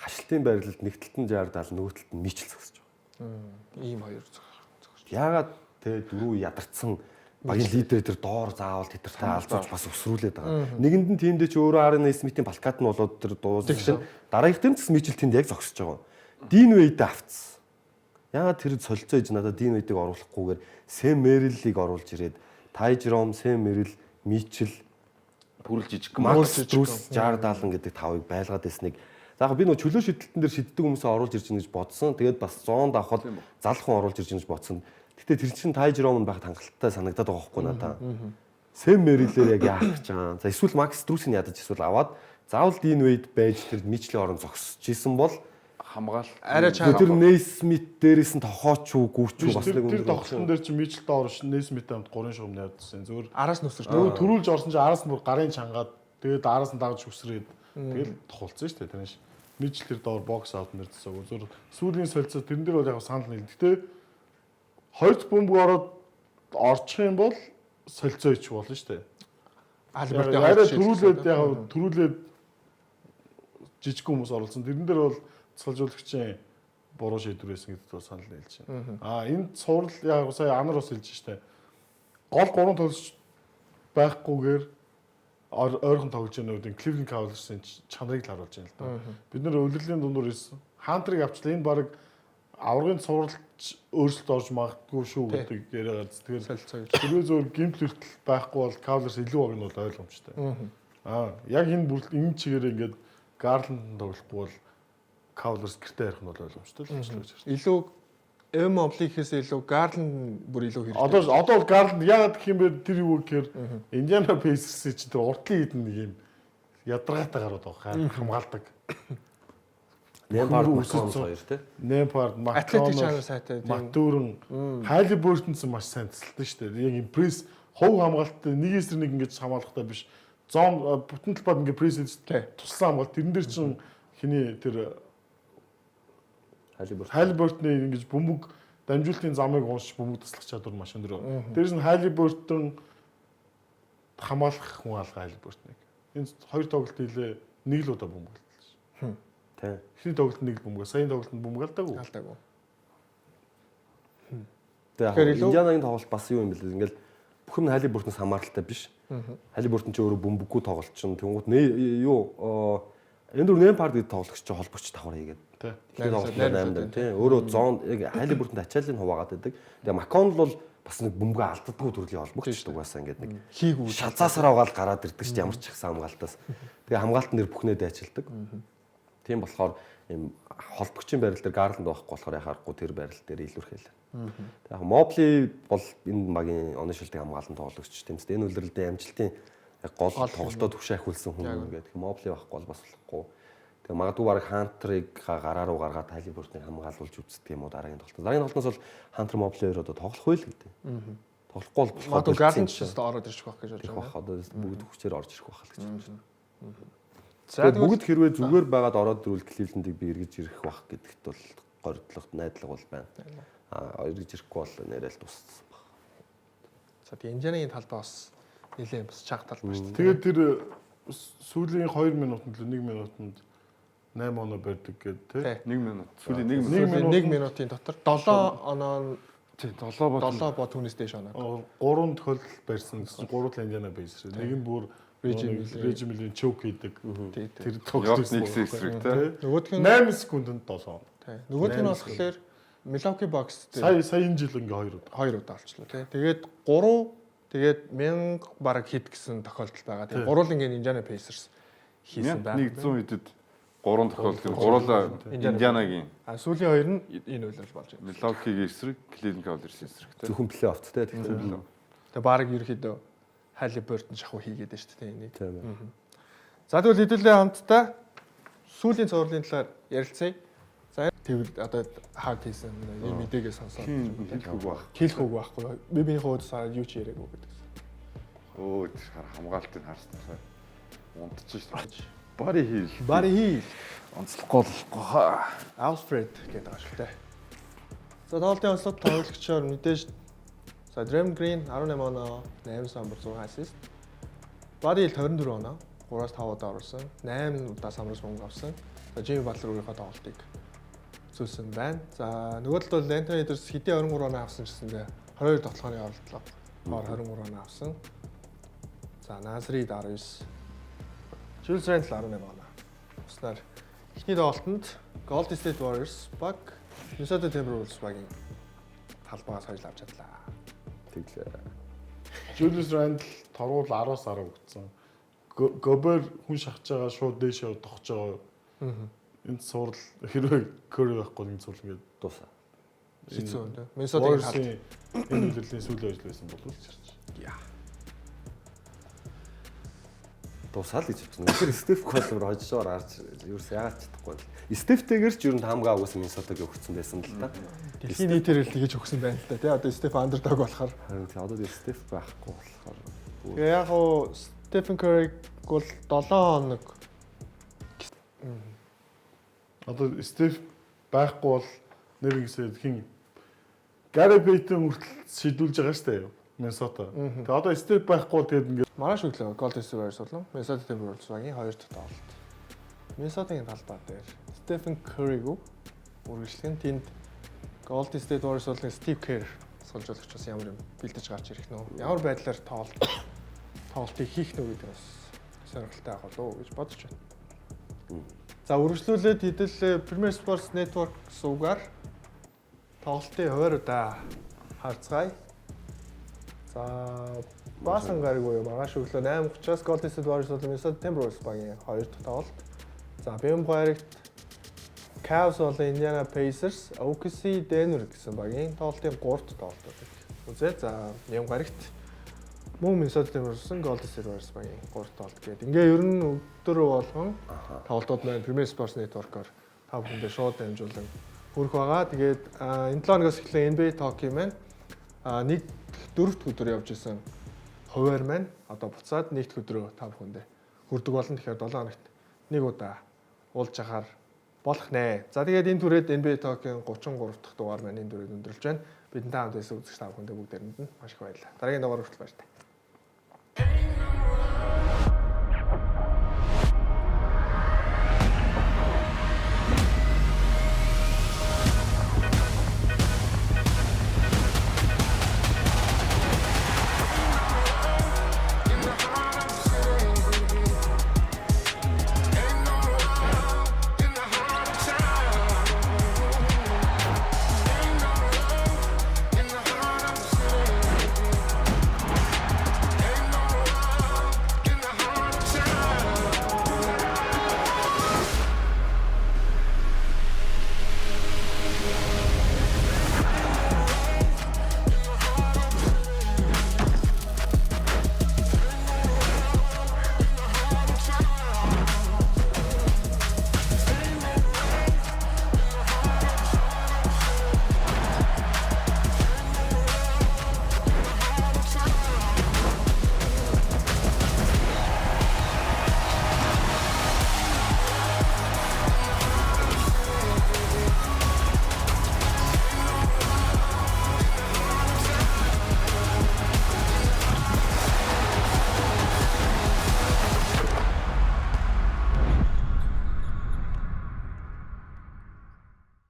хашлтын байрлалд нэг талд нь 60 70 нөгөө талд нь Мичл зогсож байгаа. Ийм хоёр зогсож. Яагаад тэ дөрөв ядарсан багийн лидер тэр доор заавал тэтэртэй алзууч бас өсрүүлээд байгаа. Нэгэнд нь тиймдээ чи өөрөө Aaron Nesmith-ийн балкат нь болоод тэр дууссан. Дараагийнх нь ч Мичл тэнд яг зогсож байгаа. Dean Wade авцсан. Яагаад тэр солилцоо хийж надад Dean Wade-ыг оруулахгүйгээр Сэм Merrill-ийг оруулж ирээд Ty Jerome, Сэм Merrill, Мичл бүрэл жижигхэн Макс Струс 60 70 гэдэг тавыг байлгаад байсныг за яг би нөгөө чөлөө шидэлтэн дээр шиддэг хүмүүсээ оруулж ирж гэнэ гэж бодсон. Тэгээд бас зоонд авахд зал хүн оруулж ирж гэнэ гэж бодсон. Гэтэ тэр чинь Ty Jerome байхад хангалттай санагдаад байгаа байхгүй надаа. Сэм Merrill-ээр яг яах гэж байгаа. За эсвэл Макс Струсыг ядаж эсвэл аваад заавал Dean Wade байж тэр Мичлийн орон зогсож исэн бол хамгаал арай чанга тэр Nesmith дээрээс нь тохооч уу гүрч үү бас нэг тэр тоглолтын дээр чи Мичл доор Nesmith хамт 3 шугам найдсан. Зүгээр араас нь өсөрч нөгөө төрүүлж орсон чи араас нь бүр гарын чангаад тэгээд араас нь дагаж үсрээд тэгэл тохолцсон шүү дээ. Тэр нь Мичл тэр доор бокс аут нэр зөсөөг. Зүгээр сүүлийн солилцоо тэрэн дээр бол яг санал нийл. Гэтэ хоёр бөмбөг ороод орчих юм бол солилцоо ичих болно шүү дээ. Альберт арай төрүүлээд яг төрүүлээд жижиг хүмүүс оролцсон. Тэрэн дээр бол тасгалжуулагчийн буруу шийдвэр байсан гэдэгт бол санал нийлж байна. Аа энэ цуврал яг сая Анар бас хэлж штэ. Гол гурван тоглогч байхгүйгээр ойрхон тоглож байгаа нүдийн Cleveland Cavaliers-ын чанарыг л харуулж байна л да. Бид нэр улирлын дундуур ирсэн. Хантерыг авчлаа. Энэ баг аваргын цувралч өөрчлөлт орж магадгүй шүү гэдэг яриа гарц. Тэгэхээр тэрөө зөвөр гэмтэл хүртэл байхгүй бол Cavaliers илүү баг нь бол ойлгомжтой. Аа яг энэ бүрэл энэ чигээр ингээд Garland тоглохгүй бол Cavaliers гэртээ ярих нь бол ойлгомжтой л гэж байна. Илүү Evan Mobley-хээс илүү Garland бүр илүү хэрэгтэй. Одоо бол Garland яагаад гэх юм бэ тэр юу гэхээр Indiana Pacers-ийн чинь тэр уртлын хідэн нэг юм ядаргаатай гарууд байгаа хамгаалдаг. Nembhard McConnell хоёр тий. Nembhard, Атлетик McConnell, чанар сайтай тийм. Матүрэн, Haliburton ч маш сайн тасалдаг шүү дээ. Яг импресс хувь хамгаалттай нэг эсрэг нэг ингэж хамгаалахтай биш. Зон бүтэн талбайд ингэ пресс хийж туслан хамгаалт. Тэрэн дээр чинь хиний тэр Haliburton-ы ингэж бөмбөг дамжуултын замыг уншиж бөмбөг таслах чадвар маш өндөр. Дээрээс нь Haliburton хамгаалах хүн алга Haliburton-ыг. Энэ хоёр тоглолт хийлээ нэг л удаа бөмбөг алдсан. Тий. Эхний тоглолт нэг л бөмбөг, саяын тоглолтод бөмбөг алдаагүй. Алдаагүй. Тэгэхээр Индианагийн тоглолт бас юу юм бэлээ. Ингээл бүх юм Haliburton-аас хамааралтай биш. Haliburton ч өөрөө бөмбөггүй тоглолт чинь тэнгуут юу энэ дөр Nembhard гэдэг тоглогч чинь холбогч давхар хийгээд. Тэгэхээр тоглолт 8 дэр тий. Өөрөө зон яг Haliburton-д ачааллыг хуваагаад байдаг. Тэгээ McConnell бол бас нэг бөмбөгөө алддаггүй төрлийн холбогч угаасаа ингээд нэг хийгүү шазаасараа угаал гараад ирдэг шүү дээ ямар ч ихсэн хамгаалтаас. Тэгээ хамгаалтан дээр бүхнээ дайчилдаг. Тийм болохоор ийм холбогчийн байрал дээр Garland байхгүй болохоор яхаарахгүй тэр байрал дээр илүүрхэл. Тэгээ яг Mobley бол энэ багийн оны шилдэг хамгаалан тоглогч тийм ээ. Энэ улирлын амжилтын яг гол тоглолтоо түвшээ ахиулсан хүн гэдэг. Mobley байхгүй бол бас болохгүй. Тэгээ магадгүй баг Hunter-ыг гараа руу гаргаад Haliburton-ыг хамгаалуулж үздэг юм уу дараагийн тоглолтод. Дараагийн тоглолтноос бол Hunter Mobley хоёр одоо тоглох үйл гэдэг. Тоглохгүй бол болохоор магадгүй Garland ч ороод ирчих байх гэж бодож байна. Одоо бүгд хүчээр орж ирэх байх л гэж бодож байна. За бүгд хэрвээ зүгээр байгаад ороод ирвэл Cleveland-ыг би эргэж ирэх байх гэдэгт бол гордлогот найдлага бол байна. Аа эргэж ирэхгүй бол нэрэл туссан баг. За тэгээ Индианагийн талбай бас нэлээд бас чанга талбай шүү дээ. Тэгээд тэр сүүлийн 2 минутанд л 1 минутанд 8 оноо барьдаг гэдэг тий. 1 минут. Сүүлийн 1 минут. 1 минутын дотор 7 оноо тий 7 бод 7 бод түүнээс дээш оноо. 3 тохиолдол барьсан гэсэн 3 л Индиана Pacers. Нэг нь бүр Reggie Miller-ийн choke хийдэг. Тэр тоглолт нэг эсрэг тий. Нөгөөх нь 8 секундэд 7. Тий. Нөгөөх нь болохоор Milwaukee Bucks дээр Сая сая энэ жил ингээ хоёр удаа. хоёр удаа олчлоо тий. Тэгээд 3 тэгээд 1000 бараг хэд гэсэн тохиолдол байгаа. Тэгээд гурван Indiana Pacers хийсэн байна. 1100 хэдэд гурван тохиолдол гурлаа Индианагийн А сүүлийн хоёр нь энэ үйл болж байна. Milwaukee-гийн эсрэг, Cleveland Cavaliers-ийн эсрэг тий. Зөвхөн плей-офф те тэгэхээр. Тэгээд бараг ерөөхдөө Halliburton шахуу хийгээд байна шүү дээ энийг. Тийм ээ. За тэгвэл хэдүүлээ хамтдаа сүүлийн цувралын талаар ярилцъя. За тэгвэл одоо хаг хийсэн энэ мэдээгээ сонсоод Хэлэх үг баг. хэлэх үг байхгүй. Би биенийхээ хувьд сараад юу ч яриаггүй гэдэг. Өө тэр хар хамгаалтыг харсан сая. Унтчих шүү дээ. Бари хийл. Бари Хил, Онцлохгүй болохгүй хаа. Alfred гэдэг байгаа шүү дээ. За тоглолтын онцлог тоглогчоор мэдээж за Draymond Green 18 оноо, 8 самбар 6 ассист. Buddy Hield 24 оноо, 3-аас 5 удаа оруулсан, 8 удаа самбараас мөнгө авсан. За Jimmy Butler өөрийнхөө тоглолтыг үзүүлсэн байна. За нөгөө талд бол Anthony Edwards хэдийн 23 оноо авсан ч гэсэндээ 22 тоглохын оролдлого. Хоор 23 оноо авсан. За Naz Reid 19. Julius Randle 18 оноо. Уснаар эхний тоглолтод Golden State Warriors баг Minnesota Timberwolves багийн талбайгаас хоёул авч чадлаа. Тэглээ. Julius Randle торгуул 10-аас 10 өгсөн. Гобер хүн шахаж байгаа шууд дээшээ тохож байгаа. Энэ сурал хэрвээ Curry байхгүй нэг зүйл ингээд Дуусаа. Хэцүү юм да. Minnesota-гийн талд. Warriors-ийн энэ үйлдвэрлэлийн сүүлийн ажил байсан болов уу гэж харж. Яа. Дуусаа л гэж бодсон. Тэгэхээр Стеф Колмор хожсоор харж ерөөс яагаад ч чадахгүй. Стефтэйгэр ч ер нь хамгаа угсаа Миннесотагийн өгсөн байсан л та. Дэлхийн нийтээр л тэгэж өгсөн байна л да. Тэ одоо Стеф андердог болохоор. Харин тий одоо тэр Стеф байхгүй болохоор. Тэгээ яг уу Стефен Curry бол 7 хоног Одоо Стеф байхгүй бол нэр ингэсээ хин Gary Payton хүртэл шийдүүлж байгаа шүү дээ. Миннесота. Тэгээ одоо Стеф байхгүй бол тэгээд ингээд маргааш өглөө Golden State Warriors болон Minnesota Timberwolves багийн хоёр дахь тоглолт. Minnesota-гийн талбай дээр Stephen Curry-г үргэлжлэн тэнд Golden State Warriors болон Steve Kerr суулжуулагч бас ямар юм бэлдэж гарч ирэх нөө. Ямар байдлаар тоглолтыг хийх нөө гэдэг бас сонирхолтой байх болов уу гэж бодож байна. За үргэлжлүүлээд хэдэл Premier Sports Network сувгаар тоглолтын хуваарьудаа харцгаая. За баасан гараг буюу маргааш өглөө 8:30-аас Golden State Warriors болон Minnesota Timberwolves багийн хоёр дахь тоглолт. За Бэм гарагт Cavs болон Indiana Pacers, OKC Denver гэсэн багийн тоглолтын 3 дахь тоглолтыг үзье. За Бэм гарагт мөн Minnesota Timberwolves-ын Golden State Warriors багийн 3 дахь тоглолт гээд. Ингээ ер нь өдөр болгон тоглолтууд маань Premier Sports Network-оор та бүхэндээ шууд дамжуулан хүрэх байгаа. Тэгээд энэ 7 хоногоос эхлэн NBA Talk-ийн маань нэг дөрөвт өдөр явж исэн хуваар маань одоо буцаад нэгд өдрөө та бүхэндээ хүрдэг болно. Тэгэхээр 7 хоногт нэг удаа уулж ахаар болох нэ. За тэгээд энэ түрээд NBA Talk-ийн 33 дахь дугаар маань энэ түрээд өндөрлж байна. Бидэнтэй хамт байсан үзэгч та бүхэндээ бүгдээрэнд нь маш их баярлалаа. Дараагийн дугаар хүртэл баяртай.